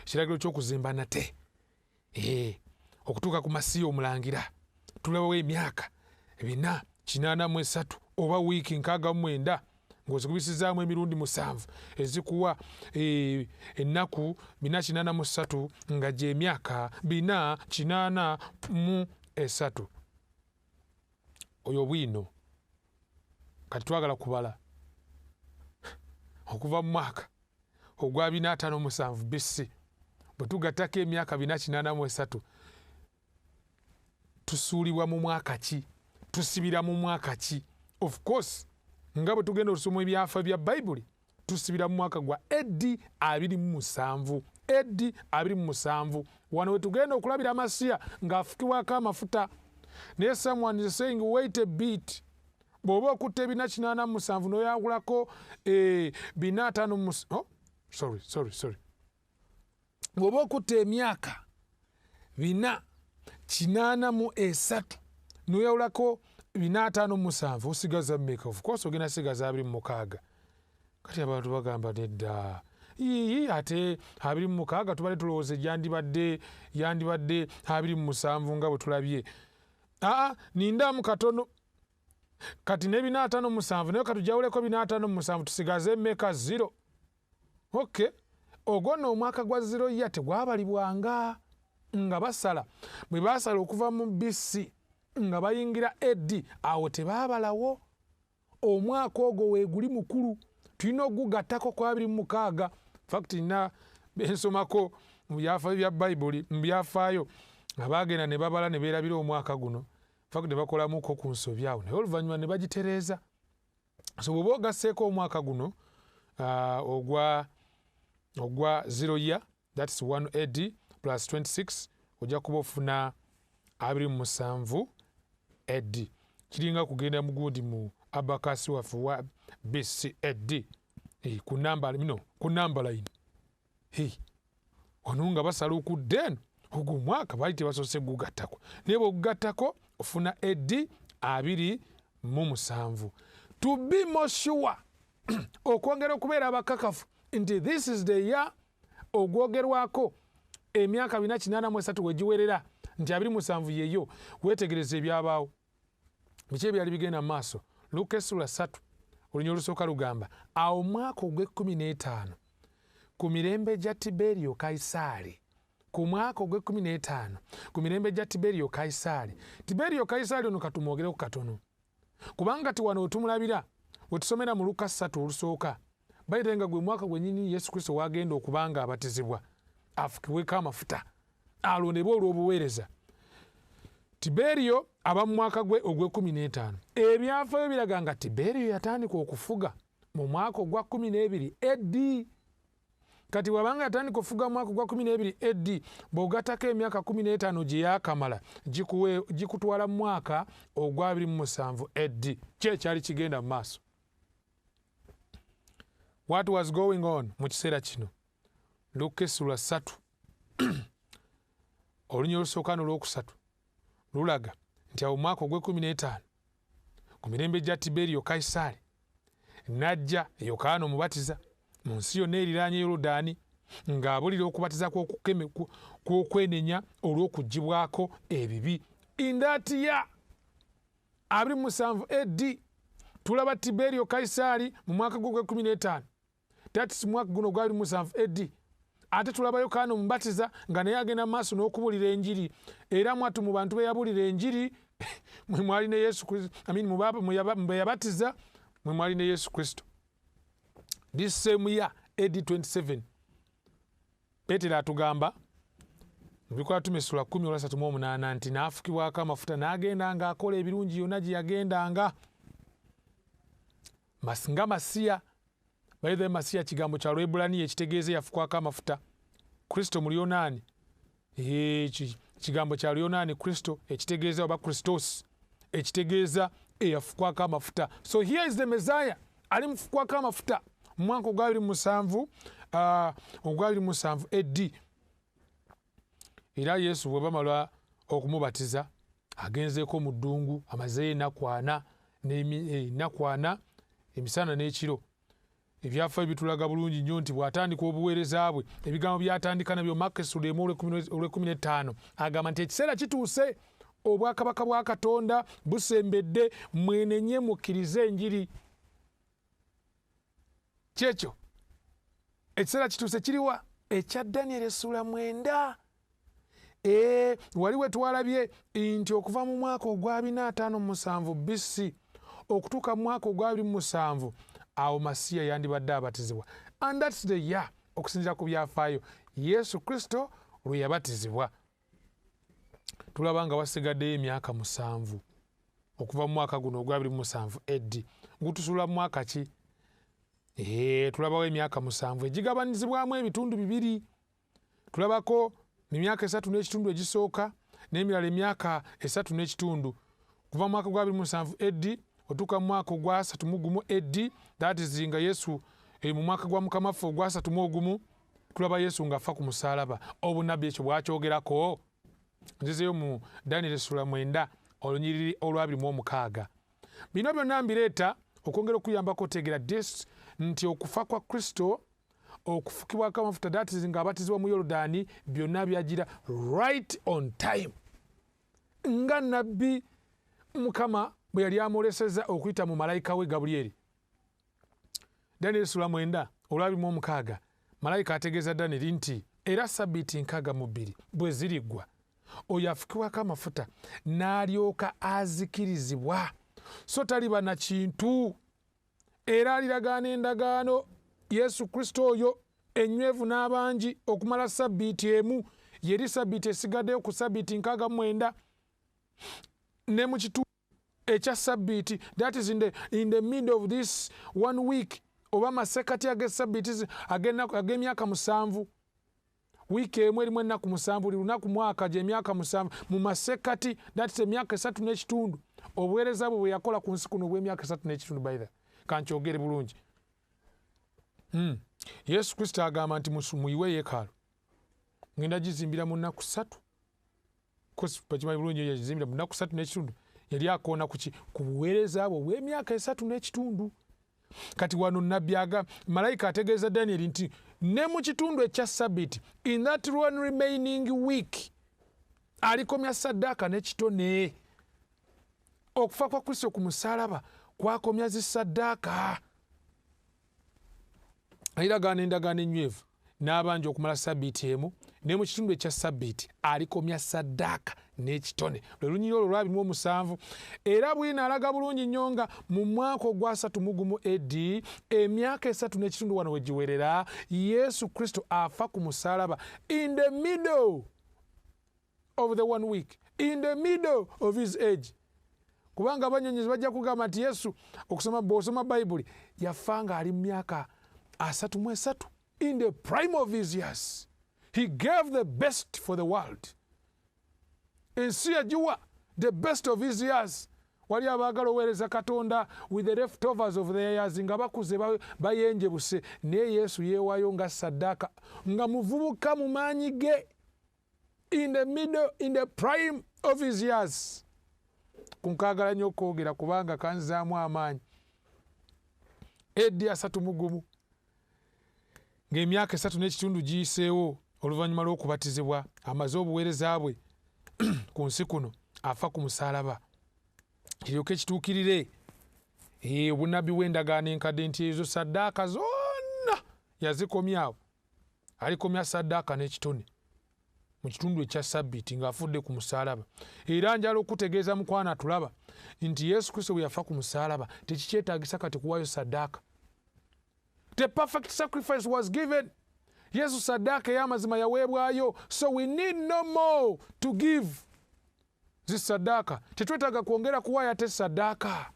Kiragiro ky'okuzimba nate okutuuka ku Masiya omulangira tulabawo emyaka 83 oba wiiki 69 ng'ozikubisizaamu emirundi 7 ezikuwa ennaku 483 nga gy'emyaka 483. Oyo bwino kati twagala kubala okuva mu mwaka ogwa 457 BC bwe tugattako emyaka 483 tusuulibwa mu mwaka ki? Tusibira mu mwaka ki? Of course nga bwe tugenda okusoma ebyafa bya Bayibuli tusibira mu mwaka gwa AD 27. AD 27 wano we tugenda okulabira Masiya ng'afukibwako amafuta. Naye someone is saying wait a bit, bw'oba okutta 487 n'oyawulako 450, oh, sorry bw'oba okutta emyaka 483 n'oyawulako 457 osigaza mmeka? Of course ogenda sigaza 26. Kati abantu bagamba nedda, yiyi ate 26 tubadde tulowooza yandibadde 27 nga bwe tulabye. Aa, nindamu katono. Kati ne 457 naye katujawuleko 457 tusigaze mmeka? 0. Okay, ogwo nno omwaka gwa 0 ya tegwabalibwanga nga basala. Bwe basala okuva mu BC nga bayingira AD, awo tebaabalawo. Omwaka ogwo weeguli mukulu, tulina ogugattako ku 26. Fact nina bensomako mu byafaayo bya Bayibuli, mu byafaayo abaagenda ne babala ne beerabira omwaka guno. Fact ne bakolamuko ku nsobi awo, naye oluvannyuma ne bagitereeza. So bw'oba ogasseeko omwaka guno ogwa 0 year, that's 1 AD plus 26, ojja kuba ofuna 27 AD. Kiringa kugenda mugundi mu abakasi waffe wa BC AD ku namba no ku namba line. Wano nga basala okudda eno ogwo omwaka baali tebasoose gugattako, naye bw'ogugattako ofuna AD 27. To be more sure, okwongera okubeera abakakafu nti this is the year ogwogerwako emyaka 483 we giwerera nti 27 yeyo, weetegereza ebyabaawo biki ebyali bigenda mu maaso. Luka essula 3 olunya olusooka lugamba awo mwaka ogw'e15 ku mirembe gya Tiberio Kaisaali, ku mwaka ogw'e15 ku mirembe gya Tiberio Kaisaali. Tiberio Kaisaali ono katumwogereko katono, kubanga ti wano wetumulabira wetusomera mu Luka 3 olusooka, bayite nga gwe mwaka gwennyini Yesu Kristo wagenda okubanga abatizibwa afukibweko amafuta alondebwe olw'obuweereza. Tiberio aba mu mwaka gwe ogw'e15. Ebyafaayo biraga nga Tiberio yatandika okufuga mu mwaka ogwa 12 AD. Kati wabanga yatandika okufuga mu mwaka ogwa 12 AD, bw'ogattako emyaka 15 gye yaakamala gikutwala mu mwaka ogwa 27 AD. Ki ekyali kigenda mu maaso? What was going on mu kiseera kino? Luka essula 3 olunya olusooka n'olwokusatu lulaga nti awo mwaka ogw'e15 ku mirembe gya Tiberio Kaisaali n'ajja Yokaana Omubatiza mu nsi yonna eriraanye Yoludaani ng'abulira okubatiza kw'okwenenya olw'okuggyibwako ebibi. In that year 27 AD tulaba Tiberio Kaisaali mu mwaka gwe ogw'e15, that's mwaka guno ogwa 27 AD. Ate tulaba Yokaana Omubatiza nga naye agenda mu maaso n'okubulira enjiri, era mwatu mu bantu be yabulira enjiri mwe mwali ne Yesu Kristo, I mean mu be yabatiza mwe mwali ne Yesu Kristo. This same year AD 27 Petero atugamba mu Bikwatume essula 10:38 nti n'afukibwako amafuta n'agenda ng'akola ebirungi yonna gye yagendanga nga Masiya. By the way, Masiya kigambo kya Lwebbulaniya ekitegeeza yafukwako amafuta. Kristo mu Luyonaani, kigambo kya Luyonaani Kristo ekitegeeza oba Christos ekitegeeza eyafukwako amafuta. So here is the Messiah ali mufukwako amafuta mu mwaka ogwa 27 ogwa 27 AD. Era Yesu bwe bamala okumubatiza agenzeeko mu ddungu, amazeeyo ennaku ana ennaku ana emisana n'ekiro. Ebyafaayo bitulaga bulungi nnyo nti bw'atandika obuweereza bwe, ebigambo by'atandika nabyo Marko essula 1 olw'e15 agamba nti ekiseera kituuse Obwakabaka bwa Katonda busembedde, mwenenye mukkirize enjiri. Kyekyo ekiseera kituuse kiriwa ekya Daniel essula 9. Wali we twalabye nti okuva mu mwaka ogwa 457 BC okutuuka mu mwaka ogwa 27 awo Masiya yandibadde abatizibwa. And that's the year, okusinziira ku byafaayo, Yesu Kristo lwe yabatizibwa. Tulaba nga wasigaddeyo emyaka 7 okuva mu mwaka guno ogwa 27 AD. Gutusula mu mwaka ki? Tulabawo emyaka 7 egigabanizibwamu ebitundu 2. Tulabako emyaka 3 n'ekitundu egisooka n'emirala emyaka 3 n'ekitundu. Kuva mu mwaka gwa 27 AD otuuka mu mwaka ogwa 31 AD, that is nga Yesu mu mwaka gwa Mukama waffe ogwa 31 tulaba Yesu ng'afa ku musaalaba. Obunnabbi ekyo bwakyogerako. Nzizeyo mu Daniel essula 9 olunyiriri olwa 26. Bino byonna mbireeta okwongera okuyambako otegeera this nti okufa kwa Kristo, okufukibwako amafuta, that is ng'abatizibwa mu Yoludaani, byonna byagira right on time, nga nabbi Mukama bwe yali amwolesezza okuyita mu malayika we Gabulyeri. Daniel essula 9 olwa 26, malayika ategeeza Daniel nti era sabbiiti 62 bwe ziriggwa, oyo afukibwako amafuta n'alyoka azikirizibwa, so taliba na kintu, era aliragaana endagaano Yesu Kristo oyo ennywevu n'abangi okumala sabbiiti emu, yeri sabbiiti esigaddeyo ku sabbiiti 69, ne mu kitundu ekya sabbiiti, that is in the middle of this 1 week, oba masekati ag'esabbiiti ag'emyaka 7. Wiiki emu erimu ennaku 7, buli lunaku mwaka gy'emyaka 7 mu masekati, that is emyaka 3 n'ekitundu. Obuweereza bwe bwe yakola ku nsi kuno obw'emyaka 3 n'ekitundu, by the kankyogere bulungi. Yesu Kristo agamba nti muyiwe yeekaalu, ngenda gizimbira mu nnaku 3. Bakimanyi bulungi yagizimbira mu nnaku 3 n'ekitundu. Yali akoona ku ki? Ku buweereza bwe obw'emyaka 3 n'ekitundu. Kati wano nabbi malayika ategeeza Daniel nti ne mu kitundu ekya sabbiiti, in that one remaining week, alikomya saddaaka n'ekitone. Okufa kwa Kristo ku musaalaba kwakomya zisaddaaka. Aliragaana endagaano ennywevu n'abanja okumala sabbiiti emu, ne mu kitundu ekya sabbiiti alikomya saddaaka n'ekitone. Lwe lunyiriri olwo lwa 27. Era bwino alaga bulungi nnyo nga mu mwaka ogwa 31 AD, emyaka 3 n'ekitundu wano we giwerera, Yesu Kristo afa ku musaalaba in the middle of the 1 week, in the middle of his age. Kubanga abanyonyozi bajja kugamba nti Yesu okusoma, bw'osoma Bayibuli, yafa ng'ali mu myaka 33, in the prime of his years. He gave the best for the world. Ensi yagiwa the best of his years. Wali abaagala oweereza Katonda with the leftovers of their years, nga bakuze bayenjebuse, naye Yesu yeewaayo nga saddaaka, nga muvubuka mu maanyi ge, in the middle, in the prime of his years. Kunkaagala nnyo okwogera kubanga kanzaamu amaanyi. AD 31, ng'emyaka 3 n'ekitundu giyiseewo oluvannyuma lw'okubatizibwa, amaze obuweereza bwe ku nsi kuno, afa ku musaalaba kiryoke kituukirire obunnabbi bw'endagaano enkadde nti ezo saddaaka zonna yazikomyawo. Alikomya saddaaka n'ekitone mu kitundu ekya sabbiiti ng'afudde ku musaalaba. Era njala okutegeeza mukwano atulaba nti Yesu Kristo bwe yafa ku musaalaba tekikyetaagisa kati kuwaayo saddaaka. The perfect sacrifice was given. Yesu saddaaka ey'amazima yaweebwayo, so we need no more to give zi saddaaka. Tetwetaaga kwongera kuwaayo ate saddaaka.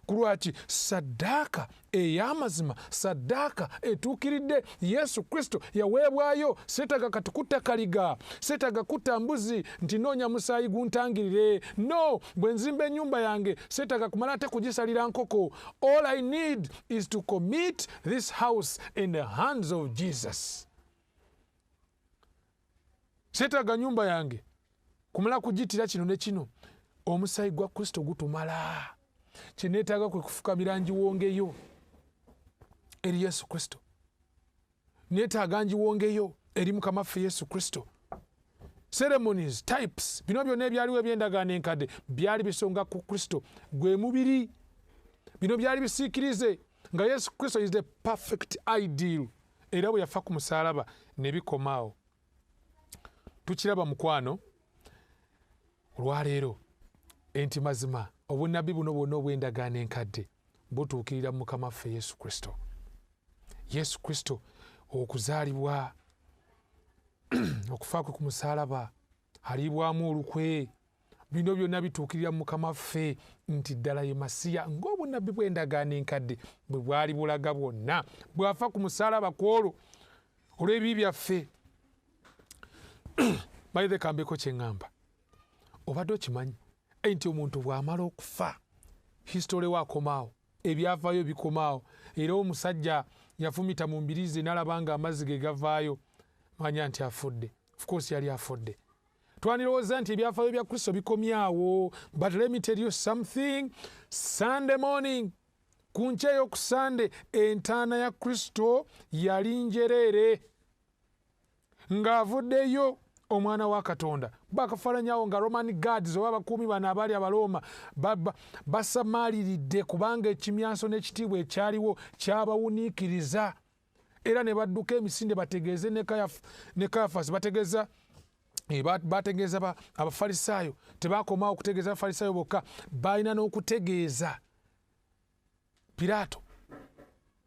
Ku lwaki? Saddaaka ey'amazima, saddaaka etuukiridde, Yesu Kristo yaweebwayo. Seetaaga kati kutta kaliga, seetaaga kutta mbuzi nti noonya musaayi guntangirire. No, bwe nzimba ennyumba yange seetaaga kumala ate kugisalira nkoko. All I need is to commit this house in the hands of Jesus. Seetaaga nyumba yange kumala kugitira kino ne kino. Omusaayi gwa Kristo gutumala. Kye neetaaga kwe kufukamira ngiwongeyo eri Yesu Kristo. Neetaaga ngiwongeyo eri Mukama waffe Yesu Kristo. Ceremonies, types, bino byonna ebyaliwo eby'endagaano enkadde byali bisonga ku Kristo, gwe mubiri. Bino byali bisiikirize nga Yesu Kristo is the perfect ideal, era bwe yafa ku musaalaba ne bikomaawo. Tukiraba mukwano olwaleero enti mazima obunnabbi buno bwonna obw'endagaano enkadde butuukirira mu Mukama waffe Yesu Kristo. Yesu Kristo okuzaalibwa, okufa kwe ku musaalaba, aliibwamu olukwe, bino byonna bituukirira mu Mukama waffe nti ddala ye Masiya ng'obunnabbi bw'endagaano enkadde bwe bwali bulaga bwonna. Bw'afa ku musaalaba ku olwo olw'ebibi byaffe. By the kambeko kye ŋŋamba, obadde okimanyi nti omuntu bw'amala okufa history we akomaawo, ebyafaayo bikomaawo? Era omusajja yafumita mu mbirizi n'alaba nga amazzi ge gavaayo, manya nti afudde. Of course yali afudde. Twandirowooza nti ebyafaayo bya Kristo bikomyawo, but let me tell you something. Sunday morning, ku nkya ey'okusande, entaana ya Kristo yali njereere ng'avuddeyo omwana wa Katonda. Bakafalanyawo nga Roman guards oba abakuumi bano abaali Abalooma basamaaliridde, kubanga ekimyanso n'ekitiibwa ekyaliwo kyabawuniikiriza, era ne badduka emisinde bategeeze ne Kayafasi, bategeeza bategeeza Abafalisaayo. Tebakomaawo okutegeeza Abafalisaayo bokka, balina n'okutegeeza Piraato.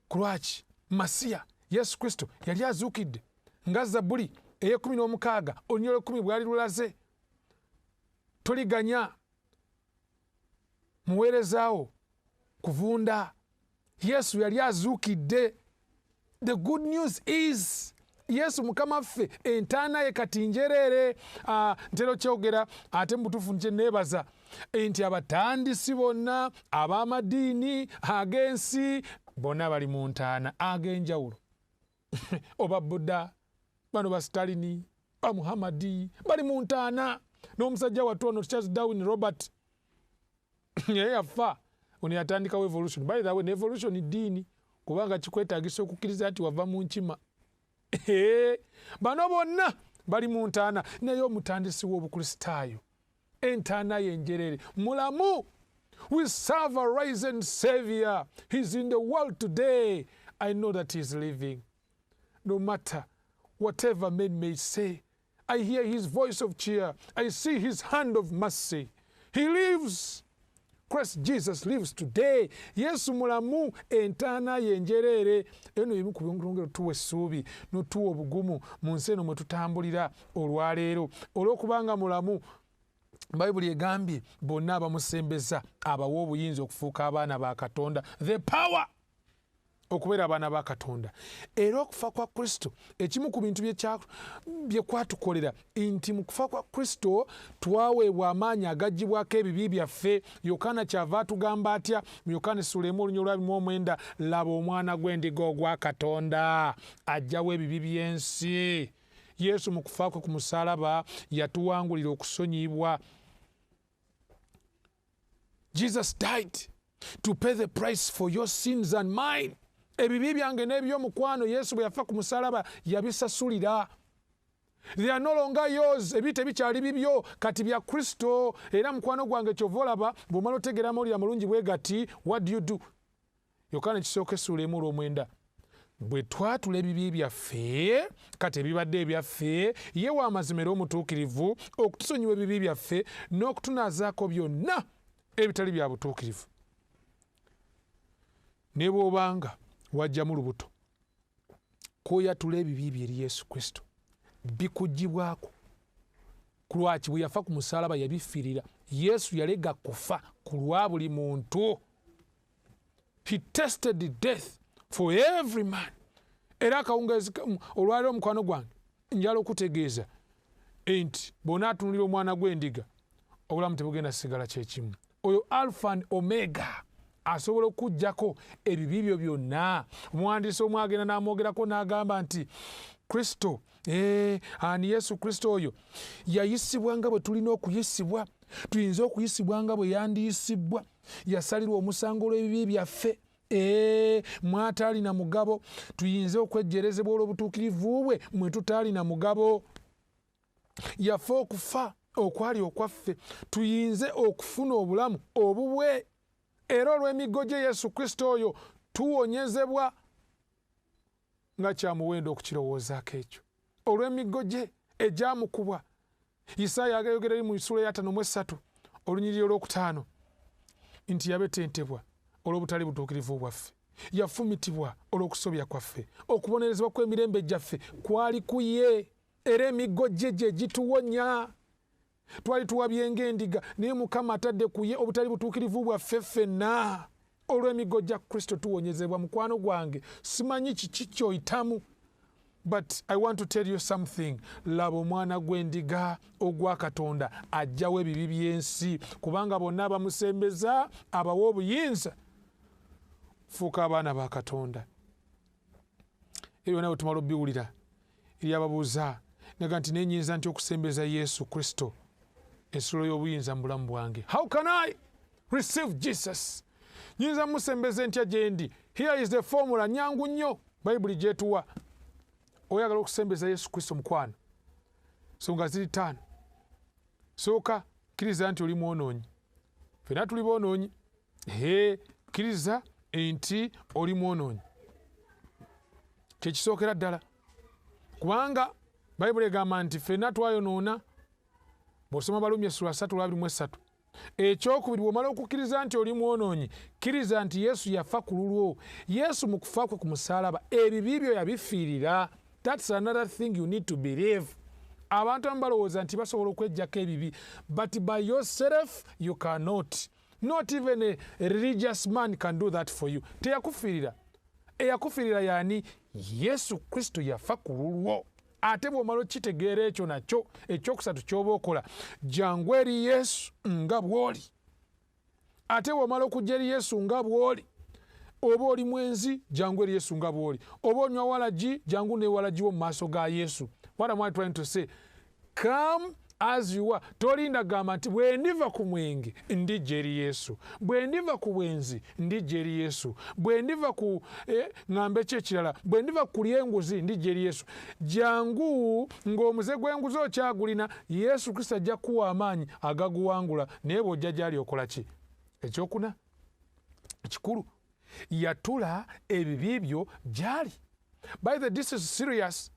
Ku lwaki? Masiya Yesu Kristo yali azuukidde nga Zabbuli ey'e16 olunyiriri lw'e10 bwali lulaze: "Toliganya muweerezaawo kuvunda." Yesu yali azuukidde. The good news is Yesu Mukama ffe entaana ye kati njereere. Ntera okyogera, ate mu butuufu nkye neebaza nti abatandisi bonna ab'amadiini ag'ensi bonna bali mu ntaana ag'enjawulo, oba Buddha, bano ba Stalini, ba Muhammadi bali mu ntaana, n'omusajja wattu ono Charles Darwin Robert naye yafa. Ono yatandikawo evolution. By the way, ne evolution ddiini, kubanga kikwetagisa okukkiriza nti wava mu nkima. Bano bonna bali mu ntaana, naye omutandisi w'Obukristaayo entaana yenjerere, mulamu. We serve a risen Savior. He's in the world today. I know that he's living, no matter whatever men may say. I hear his voice of cheer. I see his hand of mercy. He lives. Christ Jesus lives today. Yesu mulamu, entaana yenjereere. Eno ebimu ku byongera tuwa essuubi notuwa obugumu mu nsi eno mwe tutambulira olwaleero. Olw'okubanga mulamu, Bayibuli egambye bonna abamusembeza abawa obuyinza okufuuka abaana ba Katonda, the power okubeera abaana ba Katonda. Era okufa kwa Kristo, ekimu ku bintu bye kwatukolera nti mu kufa kwa Kristo twaweebwa amaanyi agaggyibwako ebibi byaffe. Yokaana kyava atugamba atya mu Yokaana essula 1 olunyiriri lwa 29? "Laba omwana gw'endiga ogwa Katonda aggyawo ebibi by'ensi." Yesu mu kufa kwe ku musaalaba yatuwangulira okusonyiyibwa. Jesus died to pay the price for your sins and mine. Ebibi byange n'ebyomukwano, Yesu bwe yafa ku musaalaba yabisasulira. They are no longer yours. Ebibi tebikyali bibyo, kati bya Kristo. Era mukwano gwange, kyova olaba bw'omala otegeera amawulire amalungi bwe gati, what do you do? Yokaana ekisooka essuula 1 olw'omwenda: "Bwe twatula ebibi byaffe, kati ebibadde ebyaffe, ye wa mazima era omutuukirivu okutusonyiwa ebibi byaffe n'okutunaazaako byonna ebitali bya butuukirivu." Ne bw'obanga wajjamu lubuto, kwoyatula ebibi bye eri Yesu Kristo, bikugibwako. Ku lwaki? Bwe yafa ku musaalaba yabifiirira. Yesu yalega kufa ku lwa buli muntu. He tested death for every man. Era akawungeezi olwaleero, omukwano gwange, njala okutegeeza nti bw'onaatunulira omwana gw'endiga, obulamu tebugenda sigala kyekimu. Oyo Alpha and Omega asobola okugjako ebibi byo byonna. Omuwandiisi omu agenda n'amwogerako n'agamba nti Kristo, ani Yesu Kristo oyo yayisibwa nga bwe tulina okuyisibwa, tuyinza okuyisibwa nga bwe yandiyisibwa. Yasalirwa omusango olw'ebibi byaffe, mwataalina mugabo, tuyinze okwejjerezebwa olw'obutuukirivu bwe mwe tutaalina mugabo. Yafa okufa okwali okwaffe, tuyinze okufuna obulamu obubwe. Era olw'emiggo gye Yesu Kristo oyo tuwonyezebwa. Nga kya muwendo okukirowoozaako ekyo, olw'emiggo gye egyamukubwa. Isaaya agayogera eri mu ssuula ya 53 olunyiriri olwokutaano nti yabetentebwa olw'obutali butuukirivu bwaffe, yafumitibwa olw'okusobya kwaffe, okubonerezebwa kw'emirembe gyaffe kwali ku ye, era emiggo gye gye gituwonya. Twali tuwabye ng'endiga, naye Mukama atadde ku ye obutali butuukirivu bwaffe ffenna. Olw'emiggo gya Kristo tuwonyezebwa. Mukwano gwange, simanyi kiki kyoyitamu, but I want to tell you something. Laba omwana gw'endiga ogwa Katonda ajjawo ebibi by'ensi, kubanga bonna abamusembeza abawa obuyinza fuuka abaana ba Katonda. Ebyo byonna bwe tumala obiwulira, eryababuuza naga nti nenyinza nti okusembeza Yesu Kristo ensulo y'obuyinza mu bulamu bwange? How can I receive Jesus? Nyinza musembeza ntya gye ndi? Here is the formula, nyangu nnyo, Bayibuli gyetuwa. Oyagala okusembeza Yesu Kristo, mukwano, songa ziri ttaano. Sooka kkiriza nti oli mwonoonyi. Fenna tuli boonoonyi. He, kkiriza nti oli mwonoonyi, kyekisookera ddala, kubanga Bayibuli egamba nti ffenna twayonoona, bw'osoma Balumi essula 3:23. Ekyokubiri, bw'omala okukkiriza nti oli mwonoonyi, kkiriza nti Yesu yafa ku lulwo. Yesu mu kufa kwe ku musaalaba ebibi byo yabifiirira. That's another thing you need to believe. Abantu abamu balowooza nti basobola okwejjako ebibi, but by yourself you cannot. Not even a religious man can do that for you. Teyakufiirira. Eyakufiirira yaani? Yesu Kristo yafa ku lulwo. Ate bw'omala okitegeera ekyo nakyo, ekyokusatu ky'oba okola, jangu eri Yesu nga bw'oli. Ate bw'omala okujja eri Yesu nga bw'oli, oba oli mwenzi, jangu eri Yesu nga bw'oli. Oba onywa walagi, jangu newalagiwo mu maaso ga Yesu. What am I trying to say? Come as you are. Tolinda gamba nti bwe ndiva ku mwenge ndijja eri Yesu, bwe ndiva ku bwenzi ndijja eri Yesu, bwe ndiva ku ŋŋambe ki ekirala, bwe ndiva ku kulya enguzi ndijja eri Yesu. Jangu ng'omuze gw'enguzi okyagulina. Yesu Kristo ajja kukuwa amaanyi agaguwangula. Naye bw'ojja gyali okola ki? Ekyokuna ekikulu, yatula ebibi byo gyali. By the this is serious.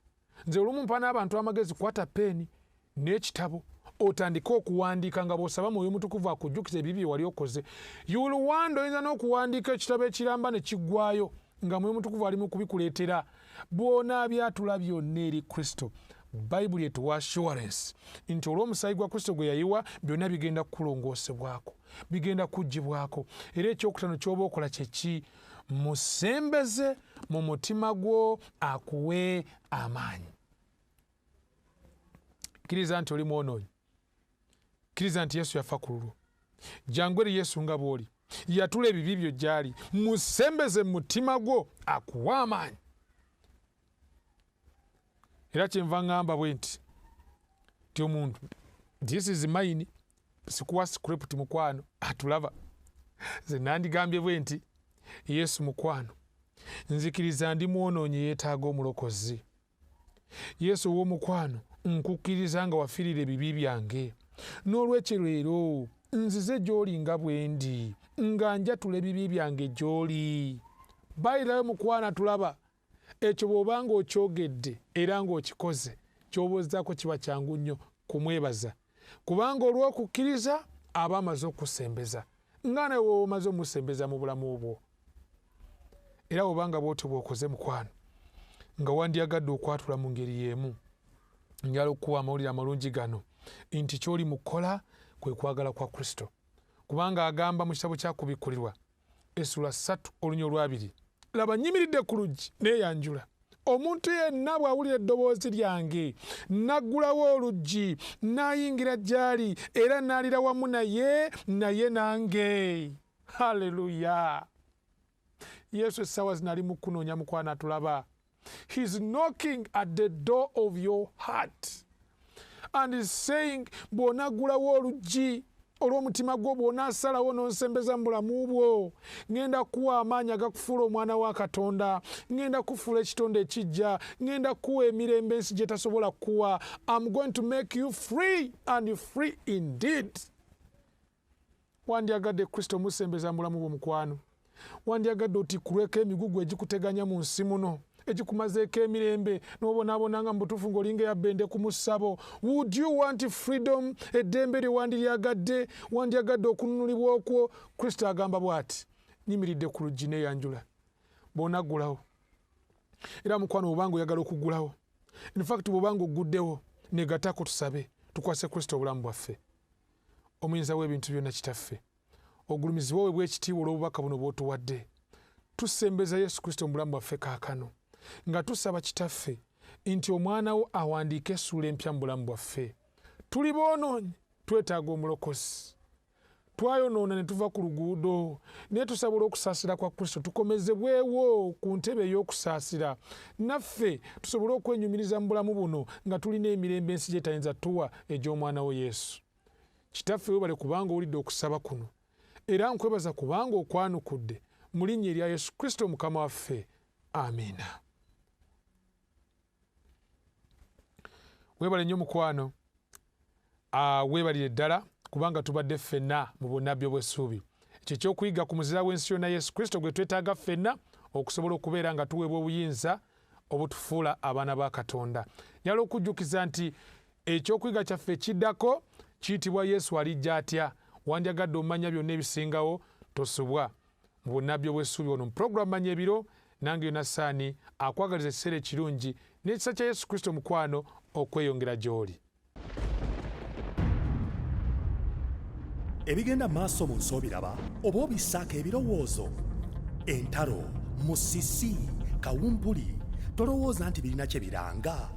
Nze olumu mpa n'abantu amagezi, kwata peeni n'ekitabo otandike okuwandiika nga bw'osaba Mwoyo Mutukuvu akujjukiza ebibi bye wali okoze. You will wonder, oyinza n'okuwandiika ekitabo ekiramba ne kiggwayo nga Mwoyo Mutukuvu ali mu kubikuleetera. Bw'onaabyatula byonna eri Kristo, Bayibuli etuwa assurance nti olw'omusaayi gwa Kristo gwe yayiwa, byonna bigenda kukulongoosebwako, bigenda kuggibwako. Era ekyokutaano ky'oba okola kyeki? Musembeze mu mutima gwo akuwe amaanyi. Kkiriza nti oli mwonoonyi, kkiriza nti Yesu yafa ku lulwo, jangu eri Yesu nga bw'oli, yatula ebibi byo gy'ali, musembeze mu mutima gwo akuwe amaanyi. Era kyenva ŋŋamba bwe nti omuntu, this is mine, sikuwa script, mukwano atulaba. Nze nandigambye bwe nti: Yesu mukwano, nzikiriza ndi mwonoonyi yeetaaga omulokozi. Yesu ow'omukwano, nkukkiriza nga wafiirira ebibi byange. N'olwekyo leero nzize gy'oli nga bwe ndi, nga njatula ebibi byange gy'oli. Bayirayo, mukwano atulaba, ekyo bw'oba ng'okyogedde era ng'okikoze, ky'obuuzaako kiba kyangu nnyo kumwebaza, kubanga olw'okukkiriza aba amaze okusembeza nga nawe woba omaze omusembeza mu bulamu bwo. Era bw'obanga bw'otyo bw'okoze, mukwano, nga wandyagadde okwatula mu ngeri y'emu, njala okukuwa amawulire amalungi gano nti ky'oli mu kukola kwe kwagala kwa Kristo, kubanga agamba mu kitabo kya Kubikkulirwa essula 3 olunya olwabiri: "Laba, nnyimiridde ku luggi neeyanjula. Omuntu yenna bw'awulira eddoboozi lyange n'aggulawo oluggi, n'ayingira gy'ali era n'alira wamu naye, naye nange." Haleluya! Yesu essaawa zino ali mu kunoonya. Mukwano atulaba, he's knocking at the door of your heart and is saying, bw'onaggulawo oluggi. Olw'omutima gwo bw'onaasalawo n'onsembeza mu bulamu bwo, ŋŋenda kukuwa amaanyi agakufuula omwana wa Katonda, ŋŋenda kukufuula ekitonde ekiggya, ŋŋenda kukuwa emirembe ensi gye tasobola kukuwa. I'm going to make you free and free indeed. Wandyagadde Kristo omusembeza mu bulamu bwo mukwano? Wandyagadde otikkulweko emigugu egikuteganya mu nsi muno, egikumazeeko emirembe n'obonaabona nga mu butuufu ng'olinga eyabba ende ku musabo? Would you want freedom? Eddembe lye wandiryagadde? Wandyagadde okununulibwa okwo? Kristo agamba bw'ati, nyimiridde ku luggi neeyanjula, bw'onaggulawo. Era mukwano, bw'obanga oyagala okuggulawo, in fact bw'obanga ogguddewo, negattako tusabe, tukwase Kristo obulamu bwaffe. Omuyinza w'ebintu byonna Kitaffe, ogulumizibwe oweebwe ekitiibwa olw'obubaka buno bw'otuwadde. Tusembeza Yesu Kristo mu bulamu bwaffe kaakano, nga tusaba Kitaffe nti omwana wo awandiike essuula empya mu bulamu bwaffe. Tuli boonoonyi, twetaaga omulokozi. Twayonoona ne tuva ku luguudo, naye tusaba olw'okusaasira kwa Kristo tukomezebwewo ku ntebe ey'okusaasira, naffe tusobole okwenyumiriza mu bulamu buno nga tulina emirembe ensi gy'etayinza tuwa egy'omwana wo Yesu. Kitaffe webale kubanga owulidde okusaba kuno, era nkwebaza kubanga okwanukudde, mu linnya erya Yesu Kristo Mukama waffe, amiina. Webale nnyo mukwano, weebalire ddala kubanga tubadde ffenna mu bunnabbi obw'essuubi. Ekyo ekyokuyiga ku muzira w'ensi yonna Yesu Kristo gwe twetaaga ffenna okusobola okubeera nga tuweebwa obuyinza obutufuula abaana ba Katonda. Njagala okujjukiza nti ekyokuyiga kyaffe ekiddako kiyitibwa Yesu alijja atya. Wandyagadde omanya byonna ebisingawo, tosubwa mu bunnabbi obw'essuubi wano mu pulogulaamu Manya Ebiro. Nange Yonasaani akwagaliza ekiseera ekirungi n'ekisa kya Yesu Kristo mukwano okweyongera gy'oli. Ebigenda maaso mu nsi obiraba oba obissaako ebirowoozo? Entalo, musisi, kawumpuli, tolowooza nti birina kye biranga?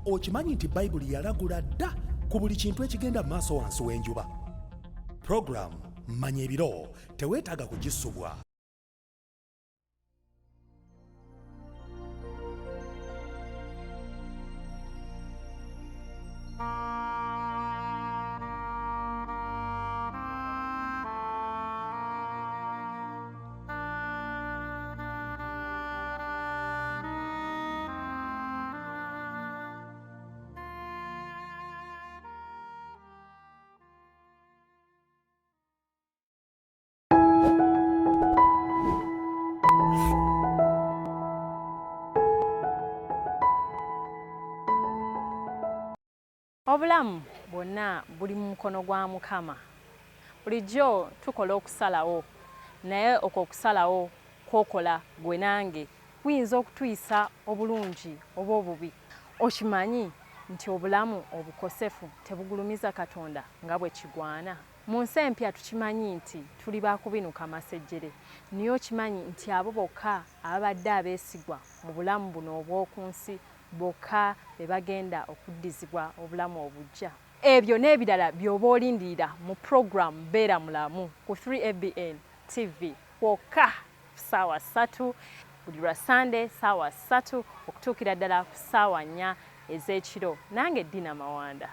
Okimanyi nti Bayibuli yalagula dda ku buli kintu ekigenda maaso wansi w'enjuba? Pulogulaamu Manya Ebiro teweetaaga kugisubwa. Obulamu bwonna buli mu mukono gwa Mukama. Bulijjo tukola okusalawo, naye okwo okusalawo kw'okola gwe nange kuyinza okutuyisa obulungi oba obubi. Okimanyi nti obulamu obukosefu tebugulumiza Katonda nga bwe kigwana? Mu nsi empya tukimanyi nti tuli ba kubinuka masejjere, naye okimanyi nti abo bokka ababadde abeesigwa mu bulamu buno obw'oku nsi bokka be bagenda okuddizibwa obulamu obuggya? Ebyo n'ebirala by'oba olindirira mu program Beera Mulamu ku 3ABN TV kwokka ku ssaawa ssatu buli lwa Ssande ssaawa ssatu okutuukira ddala ku ssaawa nnya ez'ekiro. Nange Dina Mawanda.